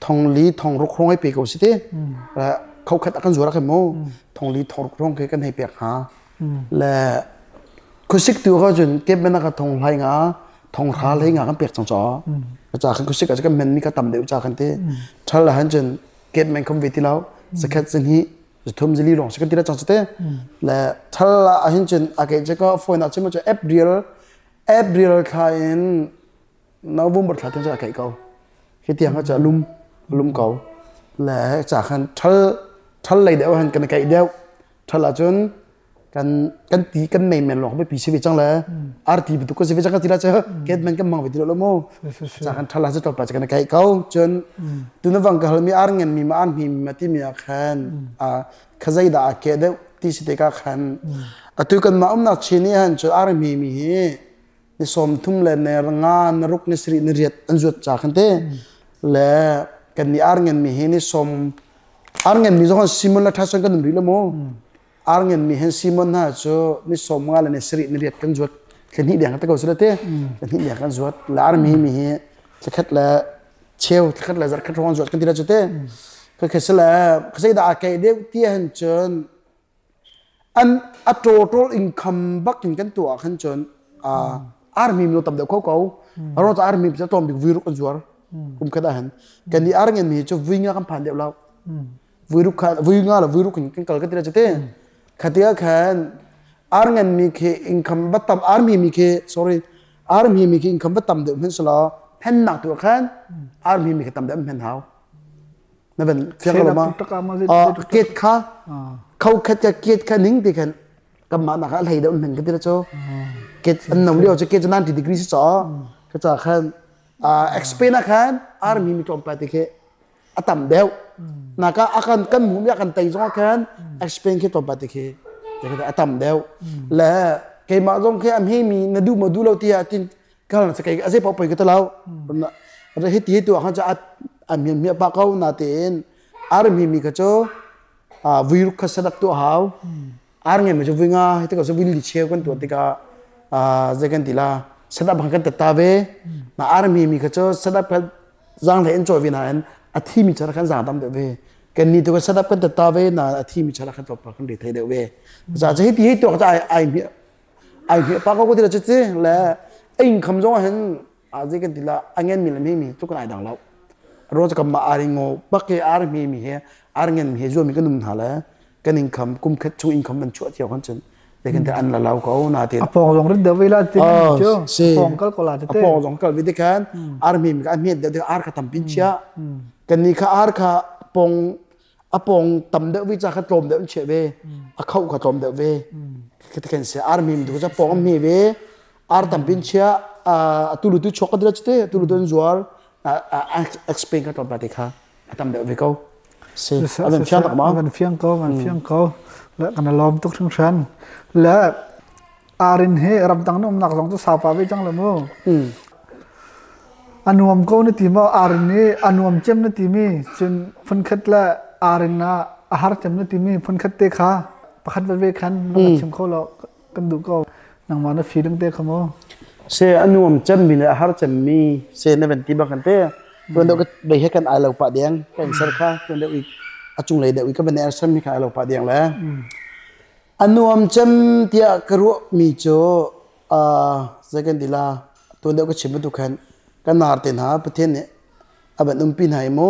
Thong li thong ruk hrawng hei pe ko si te. Kho khat a kan zuar khan mu. Thong li thong ruk hrawng khi kan hei pek hnga. Le khuasik tu ka cun kep men ka thong hlai nga thong hra hlei nga kan pek cang cho. Ca kan khuasik ah kan men mi ka tam deuh ca kan te. Thal la han cun kep men khom ve ti lo. Zakhat zan hi zathum zali lawng si kan ti la cang te. Le thal la ahin cun a ke che ka phone ah cun April April thla in November thla tiang cu a keih ko. Hi tiang kha cu a lum, a lum ko. Le ca khan ṭhal, ṭhal lei deuh han kan i keih deuh. Ṭhal ahcun kan kan ti kan mei men lawng biapi si ve cang le arti bantuk ka si ve cang ka ti la cu ket men kan mang ve ti lo mu. Ca khan ṭhal ah cu tlawmpal cu kan i keih ko. Cun tuna vang ka halmi ar ngen mi ma ar hmi mi ma timi ah khan kha zeidah a keh deuh ti si tikah khan atu kan mah umnak chin i han cu ar hmi mi hi ni 30 le ne nga na ruk ni sarih ni riat an zuat ca khan te le kan ni ar ngen mi hi ni som ar ngen mi zong Simon la thason kan um rih lo mu ar ngen mi hen Simon ha cu ni som nga le ni sarih ni riat kan zuat thlen hnih deng te ko sila te thlen hnih deng kan zuat la ar mi mi hi thlakhat le cheu thlakhat le zarkhat rong zuat kan ti la chu te ka khesila khasei da ke deuh ti han chun An a total income bak in kan tuah ahkhan cun armi mino tam deuh kho ko. Ro ca armi cu tlawm bik vui ruk an zuar. Kum khat ahhin. Kan i ar ngen mi cu vui nga kan phan deuh lo. Vui ruk kha vui nga le vui ruk in kan kal kan ti la cu te. Khatia khan ar ngen mi khi income va tam armi mi khi sorry armi mi khi income va tam deuh hmanh selaw phennak tu ah khan armi mi khi tam deuh an hau. Na van fiang lo ma? Ket kha kho khat ka ket kha ning ti khan kamah nak ah hlei deuh men ka ti la chu. Ket an nom lio chu ket chu 90 degree si cho. Ka cha khan explain ah khan army mi tlawm pa ti khi a tam deuh. Naka akan kan mu mi akan tei zong khan explain khi tlawm pa ti khi a tam deuh. Le keimah zong khi am hi mi na du ma du lo ti ah tin kal na kai azei pau poi ka talau ra hi ti tu khan cha a mi mi pa ko na tein ar mi mi ka cho a vui ruk kha sadak tu hau ar nge me chu vui nga hi te ko so vui li cheu kan tu tika a zai kan tila sadak bang kan ta ve na ar mi mi ka cho sadak kha zang le en choi vi na en a thi mi chara kan zang tam de ve kan ni tu ka sadak kan ta ve na a thi mi chara kan to pa kan ri thei de ve za cha hi ti hi to ka ai ai mi Ai hme pa ko ti la cuci le income zong ah hin a zei kan ti la a ngen mi le mi mi tu kan ai dang lo. Ro cu kam ma ari ngo bak ke ar mi mi he ar ngen mi he zuam mi kan um hna le kan income kum khat chung income man chuah thiau kan cun te kan te an la lau ko na tin. A pong zong rit deuh la tin cu. Pong kal ko la te. A pong zong kal vi te khan ar mi mi ka mi deuh ar kha tam pin chia. Kan ni kha ar kha pong a pawng tam deuh vi ca kha tlawm deuh an chiah ve a khoh kha tlawm deuh ve kan si ar mim tu ca pawng mi ve ar tampin chia atu lu tu chok ka dira chite atu lu tu an zuar explain ka tlawm pa te kha a tam deuh ve ko si avan fiang tak ma avan fiang ko avan fiang ko le kan lawm tuk hringhran le Arin hi ramtang na umnak zong cu saupa ve cang le mu. A nuam ko na ti maw? Arin hi a nuam cem na timi cun phunkhat le arin ah a har cem na timi phunkhat te kha pakhat veve khan na kan chim kho lo kan duh ko. Nangmah na feeling te kha mu. Se a nuam cemmi le a har cemmi se na van ti bang kan te tuan deuh ka bei he kan ai lo pah deng ka in ser kha tuan deuh i a cunglei deuh i ka van er sem hi kha ai lo pah deng le A nuam cem tiah ka ruahmi cu zei kan ti la tuan deuh ka chim bantuk khan kan nar te hna Pathian nih a van umpi hna i mu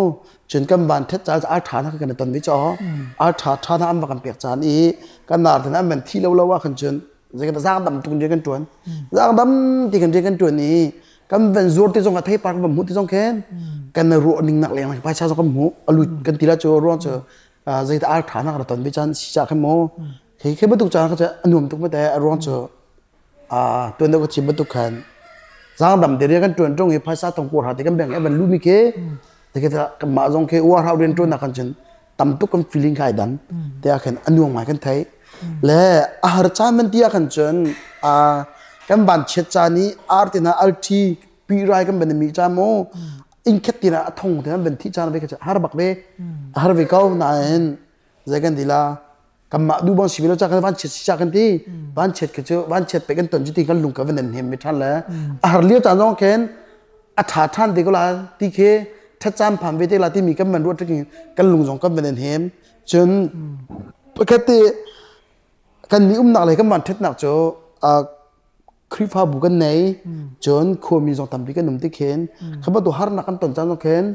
cun kan van ṭhet caan ar ṭha hna kan i ton ve caw ar ṭha ṭha hna an va kan pek caan i kan nar te hna an van thi lo lo ah khan cun zei kan zaangdam tuk in rian kan ṭuan zaangdam ti kan rian kan ṭuan i kan van zuar ti zong ah theipar kan van hmuh ti zong khin kan ruah ning nak leng phaisa zong kan hmuh a lut kan ti la cu ruang cu zeidah ar ṭha nak ra ton ve caan si cah khin mu khi khi bantuk caan kha a nuam tuk mate a ruang cu tuan deuh ka chim bantuk khan zaangdam te rian kan ṭuan ṭung i phaisa thong kuar ha te kan bank i van lu mi khi te khi kanmah zong khi uar hau rian ṭuan nak kan cun tam tuk kan feeling kha ai dang te ah khan a nuam ngai kan thei le a har caan man ti ah khan cun kan van chiat caan i ar te na alṭhi pi rai kan ban mi cha mu inn khat tina a thong te ban thi chan ve ka har bak ve har ve ko nain zei kan ti la kanmah du bang si lo cha kan van chet si cha kan ti van chet ke chu van chet pe kan ton chu ti kan lung ka van hem mi than le a har liu chan zong khen a tha than te ko la ti khe ṭhat caan phan ve te la timi kan van ruat ṭikin kan lung zong kan van in hem. Cun pakhat te kan nih umnak le kan van ṭhatnak cu Khrihfabu kan nei, cun khuami zong tampi kan um ti khin kha bantuk harnak kan ton caan zong khin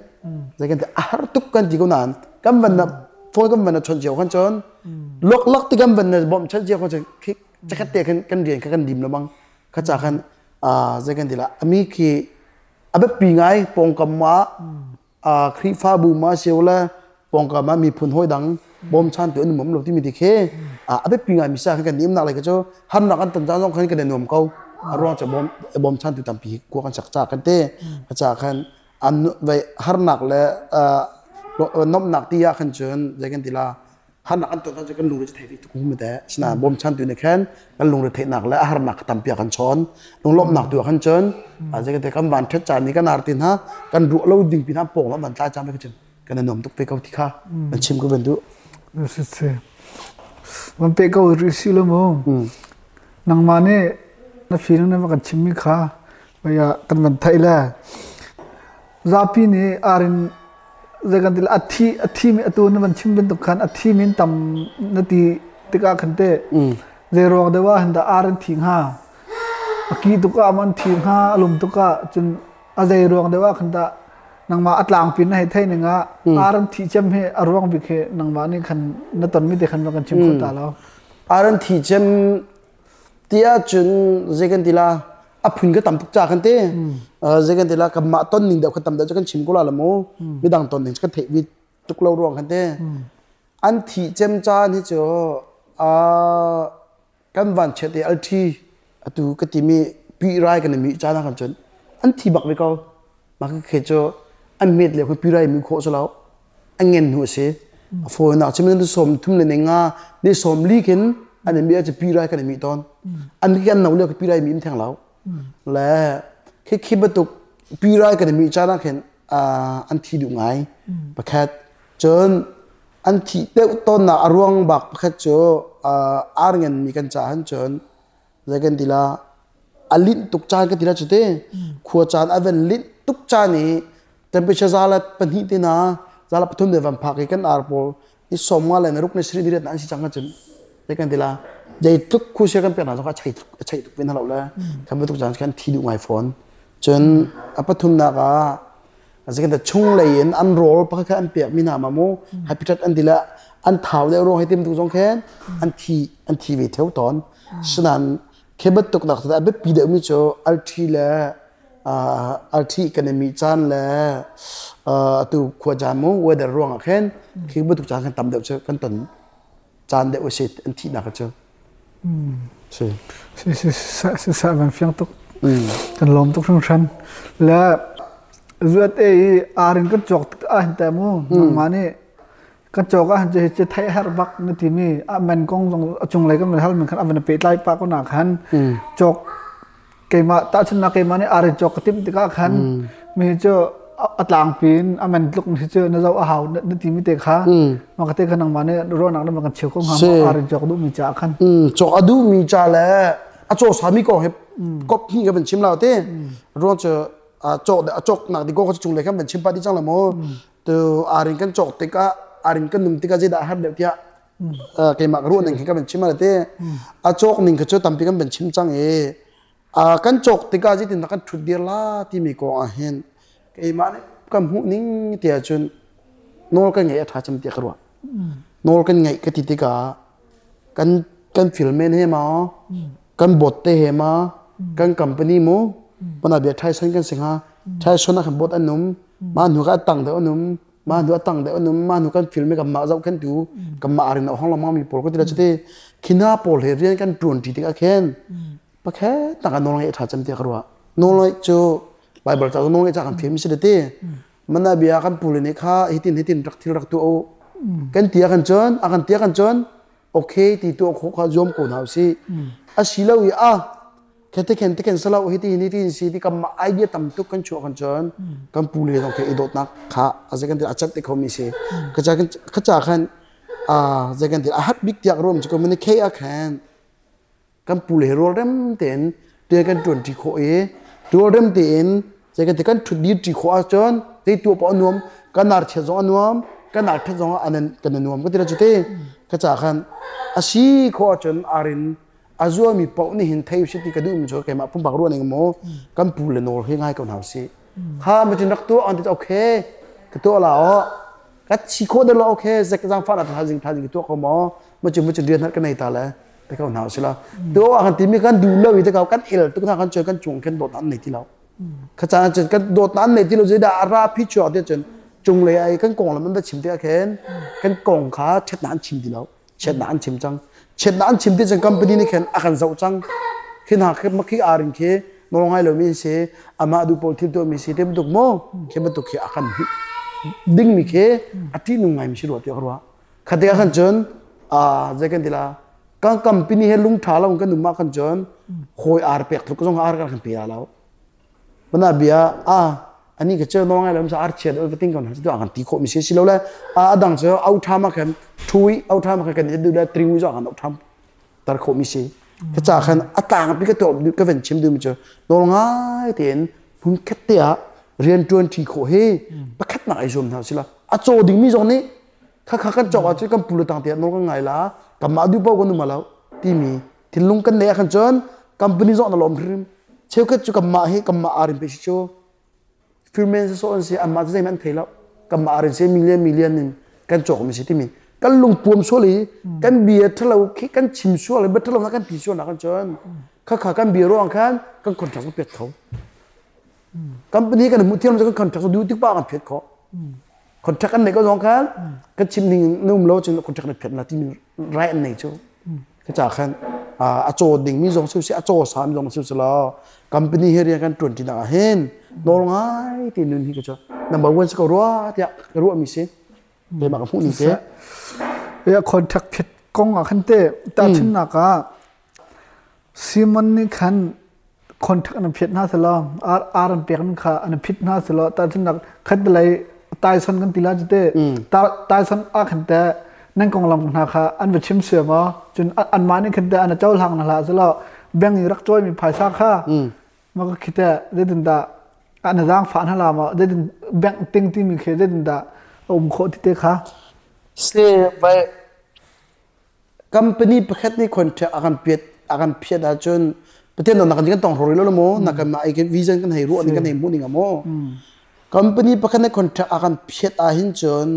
zei kan ti a har tuk kan ti ko nain kan van na phone kan van na chawnh cio khan cun luklak ti kan van na bawmh chanh cio khan cun chakhat te khan kan rian kha kan dim lo bang kha ca khan zei kan ti la ami khi a biapi ngai pawngkam ah Khrihfabu ma sio le pawngkam ah miphun hawi dang bawmchantu an um lo timi ti khi a biapi ngai mi sa khan kan nimnak lai cu harnak kan ton caan zong khan kan i nuam ko. A ruang cu bawmchantu tampi kua kan sak ca kan te ca khan an vai harnak le nomnak ti ah khan cun zei kan ti la harnak an ton cu kan lungre thei ve tuk mu te sina bawmchantu nih khan kan lungre theihnak le a harnak tampi a kan chawn lunglawmhnak tu ah khan cun zei kan te kan van ṭhet caan ni kan ar tin ha kan ruah lo ding pin ha pawng lam van tlai caan ve cun kan i nuam tuk ve ko ti kha an chim ko van duh. Si van pe ko ri si lo mu. Nangmah nih na feeling na kan chimmi kha vaya kan van theih le zapi nih arin zei kan ti a thi a thi mi atu na van chim bantuk khan a thi min tam na ti tikah khan te zei ruang deuh ah hin dah ar an thi hnga, a ki tuk ah man thi hnga, a lum tuk ah cun a zei ruang deuh ah khan dah nangmah a tlangpi na hei thei ning ah ar an thi cem hi a ruang bik hi nangmah nih khan na ton mi te khan kan chim kho ta lo. Ar an thi cem ti ahcun zei kan ti la, a phun ka tam tuk ca kan te zei kan ti la, kanmah ton ning deuh kha tam deuh cu kan chim ko la la mu, midang ton ning cu kan theih bi tuk lo ruang khan te. An thih cem caan hi cu kan van chiat i alṭhi atu ka timi pi rai kan i mi caan ah khan cun an thi bak ve ko. Mah khi cu an met le pi rai mi khawh cu lo an ngen hnu a si. A fawinak cu ni 30 le 5 ni 40 khin an i mi cu pi rai kan i mi tawn. An khi an no lio pi rai mi im theng lo le khi khi bantuk pi rai kan i mi caan ah khin an thi duh ngai pakhat. Cun an thih deuh tawnnak a ruang bak pakhat cu ar ngen mi kan caah cun zei kan ti la, a linh tuk caan kan ti la cu te, khua caan a van linh tuk caan i temperature 102 te na 103 te van phak i kan ar pawl ni 50 le 6 ni 7 ni riat an si cang cun zei kan ti la, zeitluk khusia kan pek hna zong a chei tuk a chei tuk ve hna lo le kan bantuk caan kan thi duh ngai fawn. Cun a pathumnak ah zeikan chung lei in an rawl pakhat kha an pek mi hna ma mu habitat an ti le an thau deuh ruang hi tim tu zong khen an thi an thi ve theu tawn. Sinan khi bantuk nak a biapi deuh mi cu althi le althi kan i mi caan le atu khua caan mu weather ruang ah khin khi bantuk caan kan tam deuh cu kan ton caan deuh a si an thihnak cu si. Si si si van fiang tuk, kan lawm tuk hringhran. Le zuat e i arin kan cawk tik ah hin te mu nangmah nih kan cawk ah hin cu thei her bak na timi a men kong zong a cunglei kan van hal men khan a van pehtlai pa ko na khan cawk keimah tahchunhnak keimah nih ar in cawk ka timh tikah khan mi cu a tlangpi in a man tluk hi cu na zoh a hau na timi te kha mah ka te kha nangmah nih ruahnak na kan cheu ko hnga maw, ar in cawk duhmi caah khan? Cawk a duhmi ca le a caw sami kong hi kop hnih ka van chim lo te ruang cu cawk a cawknak di ko ka chung le khan van chim pa di cang le mu tu arin kan cawk tikah arin kan num tikah zeidah har deuh tiah keimah ka ruah ning khi ka van chim ala te. A cawk ning kha cu tampi kan van chim cang i kan cawk tikah zeitin dah kan ṭhut dir la timi kong ah hin keimah nih kan hmuh ning ti ahcun nawl kan ngeih a ṭha cem tiah ka ruah. Nawl kan ngeih ka ti tikah kan kan filmen he ma kan bot te he ma kan company mu pana bia Tyson kan si hnga, Tyson ah khan bot an um, ma hnu ka tang deuh an um, mah hnu a tang deuh an um, mah hnu kan film i kanmah zohkhentu kanmah arin a hong lengmang mi pawl ka ti la cuti khina pawl he rian kan ṭuan ṭi tikah khin pakhat tak ah nawl ngeih ṭha cem tiah ka ruah. Nawl ngeih cu Bible ca nawl ngeih ca kan film si ti mana bia kan pule nih kha hitin hitin rak thil rak tuah u kan ti ah kan cun a kan ti ah kan cun okay ti tuah khawh kha zuam ko hna usih. A si lo i a Khe te khen salo hi ti ni ti si ti kam idea tam tuk kan chuah kan cun kan pu le zong khe i dawtnak kha a zei kan ti a cat te kho mi si kha cha kha cha khan a zei kan ti a hat bik tiak rom chu communicate a khan kan pu le rual rem tein te kan tuan ti khawh i rual rem tein zei kan ti kan thut dir ti khawh ahcun. Zei tuah paoh a nuam. Kan ar chiat zong a nuam. Kan ar ṭhat zong ah kan i nuam ka ti la cu te. Ka ca khan a si khawh ahcun arin a zuami paoh nih hin thei usih ti ka duhmi cu keimah pumpak ruah ning maw kan pu le nawl hi ngai ko hna usih. Kha macun rak tuah an ti okay ka tuah la aw ka chi khawh deuh la okay zek zaangfah na thazing thazing ka tuah ko maw macun macun rian har ka nei ta le te ko hna usih la tuah kan timi kan duh lo i te ko kan el tuk hna kan cun kan cung khin dawt an nei ti lo kha caan cun kan dawt an nei ti lo zeidah a ra phi chuak te cun cung lei ai kan kong lam an va chim te ah khin kan kong kha ṭhatnak an chim ti lo chiatnak an chim cang chiatnak an chim ti cun company nih khin a kan zoh cang khi hna khi khi arin khi nawl ngai lomi an si amah duh pawl thil tuahmi si te bantuk maw khi bantuk khi a kan dingmi khi a ṭihnung ngaimi si rua tiah ka ruah khate ah khan cun zei kan ti la kan company he lung ṭha lo kan um ah khan cun hawi ar pek tluk zong ar kan pe la lo Mana bia a ani ka cheu nawl ngai lo sa ar chiat ol ting kan tu kan ti khawh mi si si lo le a dang cu au tha ma khan thui au tha ma khan kan du le triu zo kan au tham tar khawh mi si ka cha khan a tang pi ka to ka ven chim du mi chu nawl ngai tein hun khat te ah rian tuan thi khawh hi pakhat nak ai zum hna sila a chaw ding mi zong nih kha kha kan chok ah cu kan pulu tang te nawl kan ngai la kan mah du pau kan um lo timi thinlung kan nei ah khan cun company zong na lawm hrim cheukhat cu kanmah hi kanmah arin pe si cu firmen so an si anmah cu zeihmanh an thei lo kanmah arin si million million in kan cawk mi si timi kan lungpuam sual i kan bia thalo khi kan chim sual i bia thalo na kan ti sual na kan cun kha kha kan bia ruang khan kan contract pet kho company kan hmuh thiam kan contract du tik pa kan phet kho contract an nei ko zong khan kan chim ning na um lo cun contract na phet na timi right an nei cu ka ca khan a caw ding mi zong si a caw sam zong si lo company he rian kan tuan ti nak ah hin nawl ngai ti nun hi ka cu number one si ko rua tiah ka ruah mi si keimah ka hmuh ning si ya contract phet kong ah khan te ta chin nak ah Simon nih khan contract an phiat hna selaw ar an pek kha an phit hna selaw tahchunhnak khatlei Tyson kan ti la cu te Tyson ah khan te nan konglam hna kha an va chim sia maw cun anmah nih khan te an cohlang hna hlah selaw bank i rak cawimi phaisa kha ma ka khite zeitin dah an zaangfah hna la maw zeitin bank ting timi khi zeitin dah a um khawh ti te kha se vai Company pakhat nih contract a kan piat a kan phiat ahcun Pathian na kan kan tong rori lo maw na kan ai kan vision kan hei ruah ning kan hei hmuh ning maw company pakhat nih contract a kan phiat ahhin cun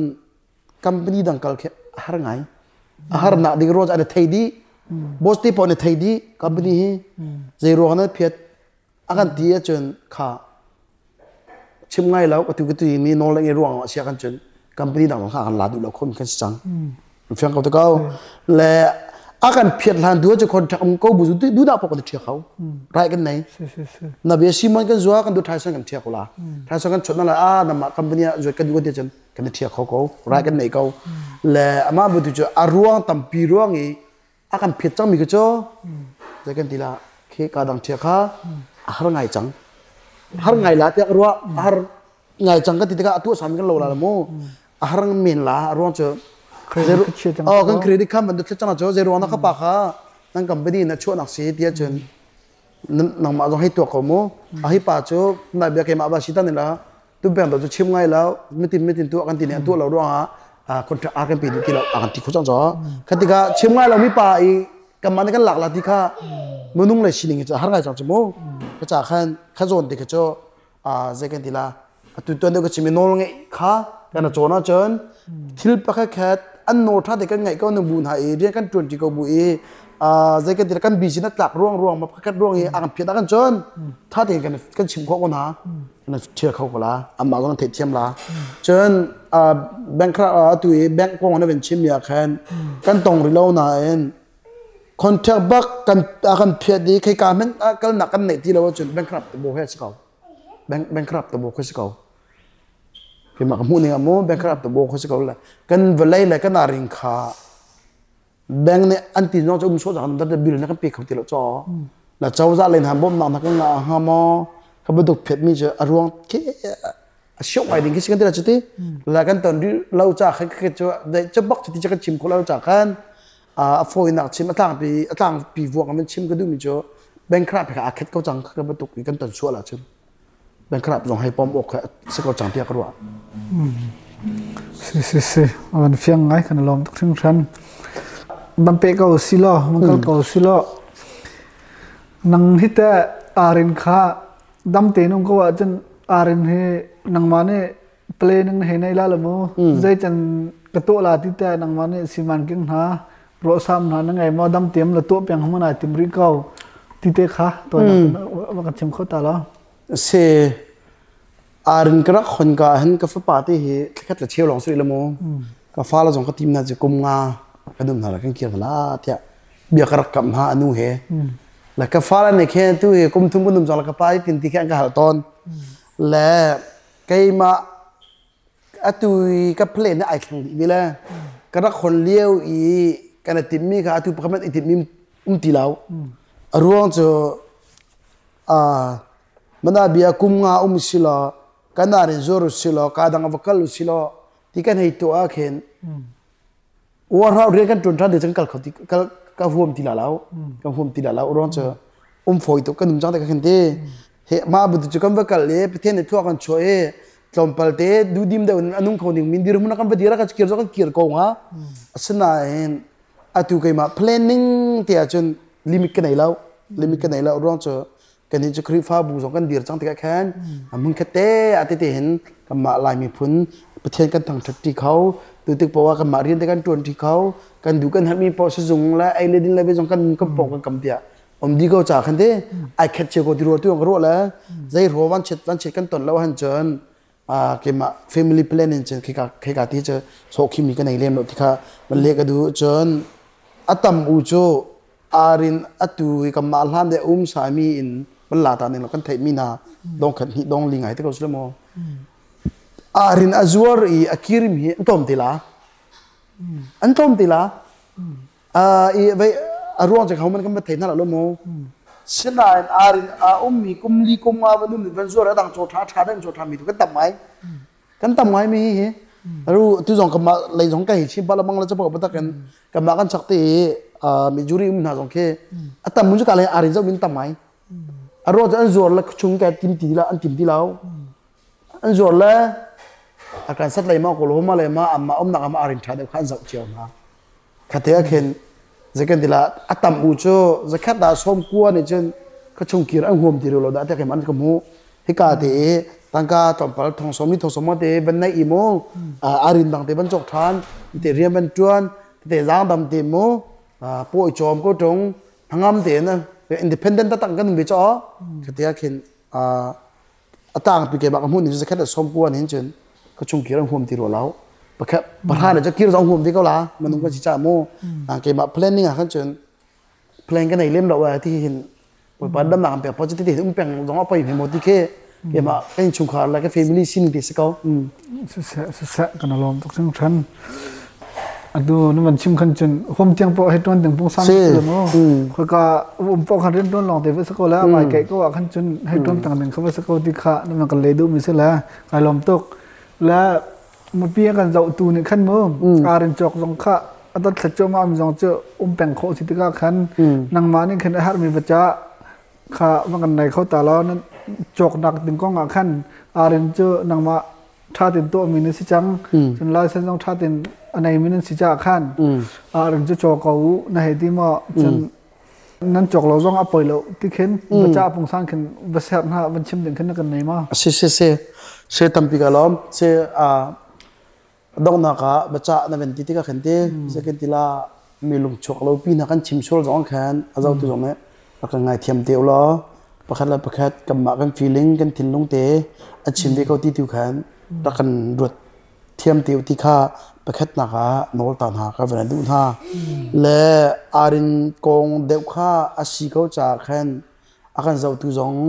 company dang kal khi a har ngai a har nak ding ruang an thei dih boss te paoh nih thei dih company hi zei ruang na phiat a kan ti ahcun kha chim ngai lo atu ka tu mi nawl le ngai ruang ah sia kan cun company dang kha kan la duh lo khom kan si cang fiang ko te ko le a kan phiat hlan du cu contract um ko bu du da pok kan thia kho right kan nei na bia simon kan zua kan du thai san kan thia ko la thai san kan chot na la a na ma company a zuat kan du ti cun kan thia kho ko right kan nei ko le ama bu tu chu a ruang tampi ruang i a kan phiat cangmi khi cu zei kan ti la khi ka dang ṭhia kha a har ngai cang har ngai la tiah ka ruah a har ngai cang kan ti tikah a tuah sami kan lo la mu a har men la a ruang cu oh kan credit card man cang cu zei ruang na ka pa kha nan company na chuahnak si tiah cun nangmah zong hei tuak ko mu a hi pa cu na bia keimah ba si tan la tu beng to cu chim ngai lo mitin mitin tuah kan ti nih an tuah lo ruangah contract a kan pe duh ti lo a kan ti kho cang cho kha tikah chim ngai lo mi pa i kanmah nih kan lak la ti kha minung le sining cu har ngai cang cu mu ka ca khan kha zawn ti kha cu zei kan ti la atu tuan deuh ka chim i nawl ngeih kha kan cawn ahcun thil pakhat khat an nawl ṭha te kan ngaih ko nu bu hna i rian kan ṭuan ṭi ko bu i zei kan ti kan busy na tlak ruang ruang ma pakhat ruang i a kan phiat ah kan cun ṭha tein kan kan chim khawh ko hna kan ṭhial kho ko la amah zong theih thiam la cun bank atu i bank kong na van chim mi ah khan kan tong rih lo nain contract bak kan a kan phiat i khei ka hmanh kalnak kan neih ti lo ahcun bankrupt bo he si ko bank bankrupt bo khi si ko keimah ka hmuh ning ah mu bankrupt bo khi si ko le kan vawlei le kan aring kha bank nih an ti zong cu um sawh cang dat bill na kan pe kho ti lo caw na cozah len han bawmhnak na kan ngah hnga maw ka bantuk phet mi cu a ruang khi a siok ngai ding khi si kan ti la cuti la kan ton rih lo ca khan khi cu cu bak cuti cu kan chim kho lo ca khan a fawinak chim a tlangpi a tlangpi vuak in chim ka duh mi cu bankrupt kha a khet ko cang ka bantuk i kan ton sual ahcun. Bankrap zong hei pom awk kha si ko cang tiah ka ruah. Si si si an fiang ngai kan lawm tuk hringhran. Ban pe ko si law, man kal ko si law. Nang hi te arin kha dam tein um ko ahcun arin hi nangmah nih planning he nei la la mu. Zei can ka tuah la ti te nangmah nih siman king hna ruahsam hna na ngei maw dam tiam la tuah piang hmun ai tim rih ko ti te kha to na kan chim kho ta lo. Si arin ka rak hon ka hin ka fapa te hi thlakhat le cheu lawng si la mu. Ka fa la zong ka tim na cu kum nga ka dum hna la kan kir la tiah bia ka rak kam hna anu he. Le ka fa la ne khe tu hi kum thum kun dum zong la ka pa hi tin ti khe an ka hal tawn. Le keimah atu i ka plan ai thleng dih mi le ka rak hon lio i kan i timmi kha atu pakhat i timmi um ti lo. A ruang cu mana bia kum nga um si law kan arin zuar u si law ka dang va kal u si law ti kan hei tuah ah khin uarhau rian kan ṭuan ṭhan te cun kal kho ti kal ka huam ti la lo ka huam ti la lo ruang cu um fawi tuk kan um cang te ka khin ti he mah bu cu kan va kal i Pathian nih thua kan chuah i tlawmpal te duhdim deuh in a nung kho ning min dirhmun kan va dir ah kan kir zong kan kir ko nga asinain atu keimah planning te ahcun limit ka nei lo limit ka nei lo ruang cu kannih cu Khrihfabu zong kan dir cang tikah khan hmun khat te ah tete hin kanmah Lai miphun Pathian kan thangṭhat ṭi kho tu tik poah kanmah rian te kan ṭuan ṭi kho kan duh kan herhmi poah sizung le ei le din le ve zong kan kan pawng kan kam tiah um di ko ca khan te ai khat cio ko ti rua tu ka ruah le zei ro van chet van chet kan ton lo han cun keimah family plan in cun khika khika ti cu sawhkhimi ka nei lem lo ti kha van le ka duh cun a tam u cu arin atu hi kanmah hlan de um sami in van la ta ning lo kan theih mi hna dong khat hnih dong li ngai te ko sile maw arin a zuar i a kirim hi an tlawm ti la an tlawm ti la i vei a ruang cu ho man kan va thei hna lo mu sinain arin a ummi kum li kum nga van um van zuar a dang chaw tha tha dang chaw tha mi tu kan tam ngai kan tam ngai mi hi ru tu zong kama lei zong ka hi chin bala bangla chapo patak kan kama kan chak te Missouri um hna zong khi a tam mun chu ka le arin zo min tam ngai a ro an zuar la chung ka tim ti la an tim ti lo an zuar le a kan sat lei ma ko lo ma le ma amma um nak ama arin tha deuh kha an zoh cio hna Khate ah khin zeikan ti lah a tam u cu zakhat dah sawm kua nih cun ka chung kir an huam ti lo dah tiah keimah an ka hmuh. Hika te i tangka tlawmpal thong sawm ni thong sawm te van neih i mu arin dang te van cawk ṭhan te rian van ṭuan te zaang dam te mu pawi cawm ko ṭung hnangam te na independent taktak kan um ve caw khate ah khin a tangpi keimah ka hmuh ni cu zakhat le sawm kua nih cun ka chung kir an huam ti rua lo pakhat pahra le kir zong huam ti ko la manung kan si ca mu keimah planning ah khan cun plan ka nei lem lo a ti hin bawipa damnak an pek pa cu ti um peng zong a poi hme mo ti khi keimah ka innchungkhar le ka family sin ti si ko siseh kan lawm tuk hringhran Atu na van chim khan cun hom tiang poh hei tuan ding pungsan si mu. Khoika um poh khan rian tuan lawng te va si ko le mai kai ko ah khan cun hei tuan tang ding kha va si ko ti kha na van kan le duh mi si le kai lawm tuk. Le mupi kan zoh tu nih khan mu arin cawk zong kha a dot thlat cuahmah mi zong cu um peng khawh si tikah khan nangmah nih khan a herhmi va ca kha va kan nei kho ta law nan cawknak ding kong ah khan arin cu nangmah ṭha tein tuahmi na si cang cun license zong ṭha tein a neimi nan si caah khan rin cu caw ko u na hei ti maw cun nan cawk lo zong a poi lo ti khin va ca pungsan khin va ser hna van chim ding khin na kan nei ma si si si se tampi ka lawm se a donghnak ah baca na van ti tikah khan ti zekin tila mi lungchuak lo pi hna kan chim sual zong khan a zotu zong nih rak kan ngaithiam te ulaw pakhat le pakhat kanmah kan feeling kan thinlung te a chim ve ko ti tu khan rak kan ruat thiam te ti kha pakhatnak ah nawl ta hna ka van duh hna le arin kong deuh kha a si ko caah khan a kan zohtu zong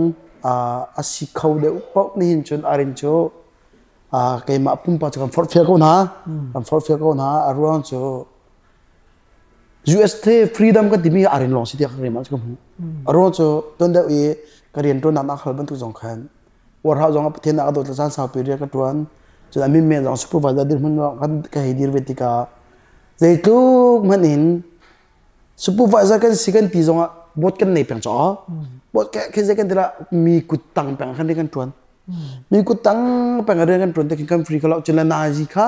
a si kho deuh paoh nihin cun arin cu keimah pumpak cu kan forhfial ko hna kan forhfial ko hna a ruang cu US te freedom kan timi a rin lawng si tiah ka rim ah ka hmu a ruang cu tuan deuh i ka rian ṭuannak nak hal bantuk zong khan warhau zong ah Pathian a dawt caan saupi rian ka ṭuan cun a min men zong supervisor dirhmun kan ka hei dir ve tikah zeitluk hmanh in supervisor kan si kan ti zongah board kan nei peng caw board ke zei kan ti lah mi kut tang peng khan kan ṭuan. Mi kut tang peng rian kan ṭuan te khin kan free kho lo. Cun le nazi kha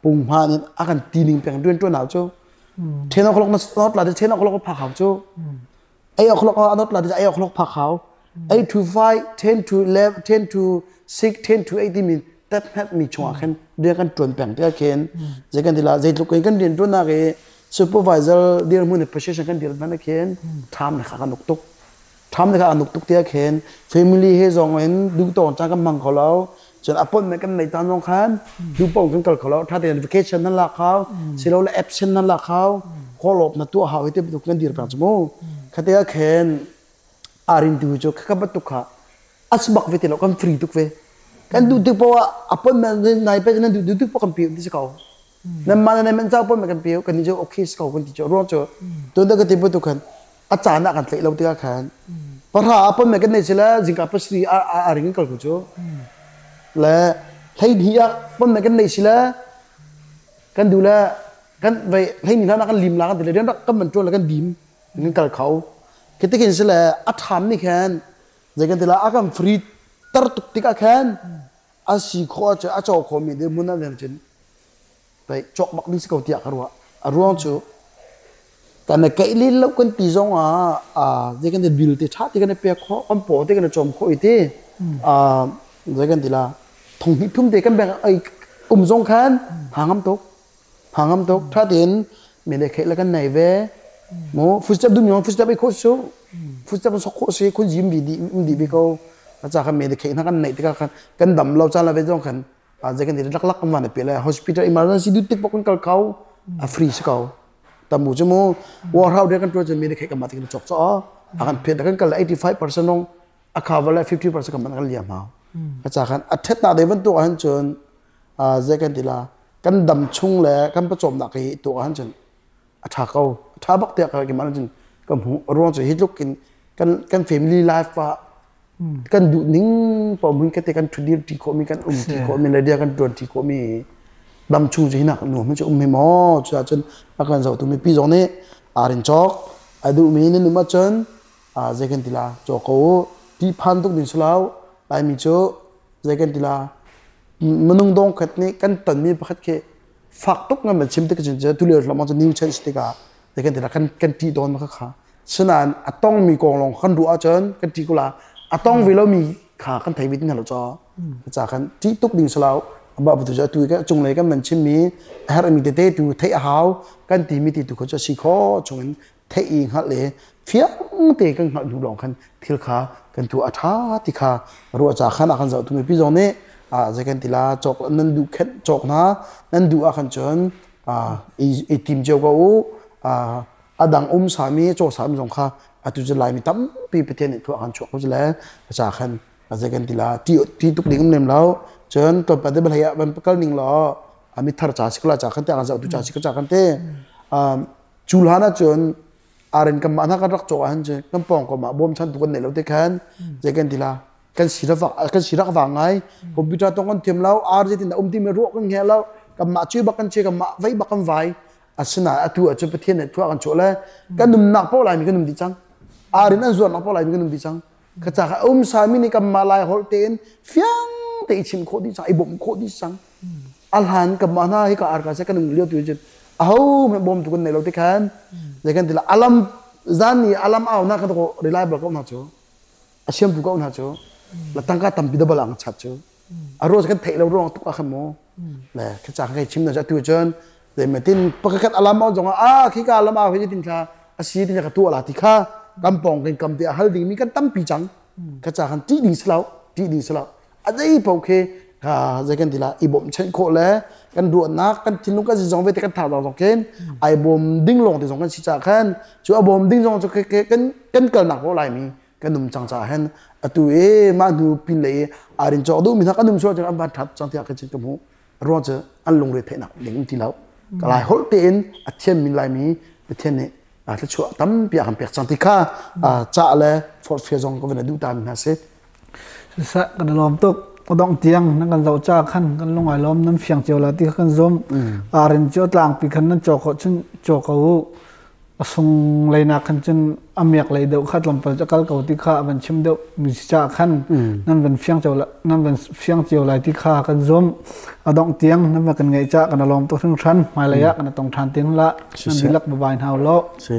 punghman in a kan ti ning peng rian ṭuan hau cu. 10 o'clock na not la 10 o'clock phak hau cu. 8 o'clock a not la 8 o'clock phak hau. 8 to 5, 10 to 11, 10 to 6, 10 to 8 timi tet hmet mi chungah khin rian kan ṭuan peng te khin zei kan ti la, zeitluk in kan rian ṭuannak i supervisor dirhmun i position kan dir hmanh khin ṭham le kha kan uk tuk. Ṭham le kha an uk tuk tiah khin family he zong in duh tawn caan kan hmang kho lo. Cun appointment kan neih caan zong khan duh paoh kan kal kho lo. Ṭha tein vacation nan lak hau, silole absent nan lak hau, call off na tuah hau, hi ti bantuk kan dir peng cu mu. Kha te ah khin arin tu cu khaka bantuk kha as bak ve ti lo, kan free tuk ve. Kan duh tik poah appointment nai pe nan duh tik poah kan pi ti si ko. Nan mah nan man cau pon kan pi, kan ni cu okay si ko kan ti cu. Ruang cu tun da ka ti bantuk khan a caan ah kan tlaih lo tikah khan pahra appointment kan nei sila zingka 7 a ring kal ko cu le 12 ah appointment kan nei sila kan du le kan vei 12 hlan ah kan lim la kan ti le rian rak kan man tuan le kan dim kan kal kho. Kitikin sile a ṭham nih khan zei kan ti la, a kan free tar tuk tikah khan a si khawh ahcun, a caw khawhmi dirhmun ah cun pei cawk bak ding si ko tiah ka ruah. A ruang cu kan i keih len lo kan ti zong ah zei kan ti, bill te ṭha te kan i pek khawh, kan paw te kan i cawm khawh i ti zei kan ti la, thong hnih thum te kan bank ai um zong khan ha ngam tuk, ha ngam tuk. Ṭha tein mi le kheih le kan nei ve mu. Food stamp dum yong food stamp ei khawh su, food stamp sok khawh si khun jim bi di um di bi ko acha khan. Me le kheih na kan nei tikah khan kan dam lo caan la ve zong khan zei kan ti lak lak kan van pe le hospital emergency du tik pok kan kal kho, a free si ko tamu chu mu. War hau de kan tuan me le kheih kan ma tik chok cho a kan phet kan kal 85% nong a cover le 50% kan man kan liam hau. Acha khan a thet na de ban tu han chun zei kan ti la, kan dam chung le kan pawcawmnak hi tu ahcun cun a ṭha ko, a ṭha bak tiah ka keimah cun ka hmuh. A ruang cu hi tluk in kan family life ah kan duh ning paoh hmun kate kan ṭhutdir ṭi khawhmi, kan um ṭi khawhmi le dia kan ṭuan ṭi khawhmi dam chung cu hi nak nuam cu um hi maw. Cuahcun a kan zohtu mipi zong nih aa rin cawk a duhmi nan um ahcun zei kan ti la, cawk ko u. Ti phan tuk ding si lo. Laimi cu zei kan ti la, minung dong khat nih kan tonmi pakhat khi fak tuk ngan man chim tik cun tulio hlam cu new change tikah zei kan ti la, kan ṭih tawn kha kha. Sinain a tongmi kong lawng kan ruah ahcun kan ṭih ko la, a tong ve lomi kha kan thei ve ti hna lo caw ca kan ṭih tuk ding si lo. Amah tu cu atu ka cunglei kan man chimmi a herhmi tete tu theih a hau kan timi ti tu kha cu si kho chungin theih i hngalh le fiang te kan hngalh hnu lawng khan thil kha kan tu a ṭha ti kha ruah ca khan a kan zoh tu mipi zong nih zei kan ti la, cawk nan duh khen cawk hna nan duh ah khan cun i tim cio ko u. A dang um sami caw sami zong kha atu cu Laimi tampi Pathian nih thuah kan chuak ko cu le ca khan zei kan ti la, ti ti tuk ding um lem lo. Cun tlawmpal te balhei ah van kal ning law mi thar ca si ko la ca khan te kan zoh tu ca si ko ca khan te. Cu hlan ahcun aren kan mah hna kan rak cawk ahcun cun kan pawngkam ah bawmchantu kan neih lo te khan zei kan ti la, kan si rak kan si rak vang ngai. Computer tong kan thiam lo, ar zeitin dah um timi ruah kan nge lo, kanmah cu bak kan che, kanmah vei bak kan vai. Asinain atu ahcun Pathian nih thua kan chuah le kan nunnak paoh Laimi kan um dih cang, arin an zuarnak paoh Laimi kan um dih cang. Ka ca kha um sami nih kanmah Lai holh tein fiang te i chim khawh dih cang, i bawmh khawh dih cang. A hlan kanmah hna hi ka arka se kan um lio tu cun aho hmanh bawmtu kan nei lo ti khan zei kan ti la, alam zan ni alam au na kan ko reliable ko hna cu, a siamtu ko hna cu la tangka tampi double ang chat cu a ruang kan theih lo ruang tuk ah khan mu le ka ca kai chim na tu cun zeimatin pakhat alam au zong ah khi ka alam au hi tin thla a si tin ka tu la ti kha kan pong kan kam te a hal ding mi kan tampi cang. Ka ca khan ti ding silo, ti ding silo. A zei paoh khi zei kan ti la, i bawmh chenh khawh le kan ruahnak, kan thinlung, kan zong ve te, kan thazang zong khin ai bawm ding lawng te zong kan si ca khan cu a bawm ding zong cu kan kan kalnak ko Laimi kan um cang caah hin atu i mah hnu pin lei arin cawk duhmi hna kan um sual cun an van ṭhat cang tiah kan cin ka hmuh. Ruang cu an lungre theihnak ding um ti lo. Ka Lai holh tein a thiammi Laimi Pathian nih thluachuah tampi a kan pek cang ti kha cah le forhfial zong ka van duh ta mi hna si. Siseh, kan i lawm tuk. Dong tiang nan kan zoh ca khan kan lung ai lawm, nan fiang cio la ti kha kan zum. Arin cio tlangpi khan nan caw khawh cun caw ko u. A sung lei nak khan cun a miak lei deuh kha tlawmpal cu a kal ko ti kha a van chim deuh mi si caah khan nan van fiang cio nan van fiang cio lai ti kha kan zum. A dongh tiang nan va kan ngeih caah kan i lawm tuk hringhran. Hmailei ah kan i tong ṭhan te hna la. Nan dihlak bye bye hna u law. Si.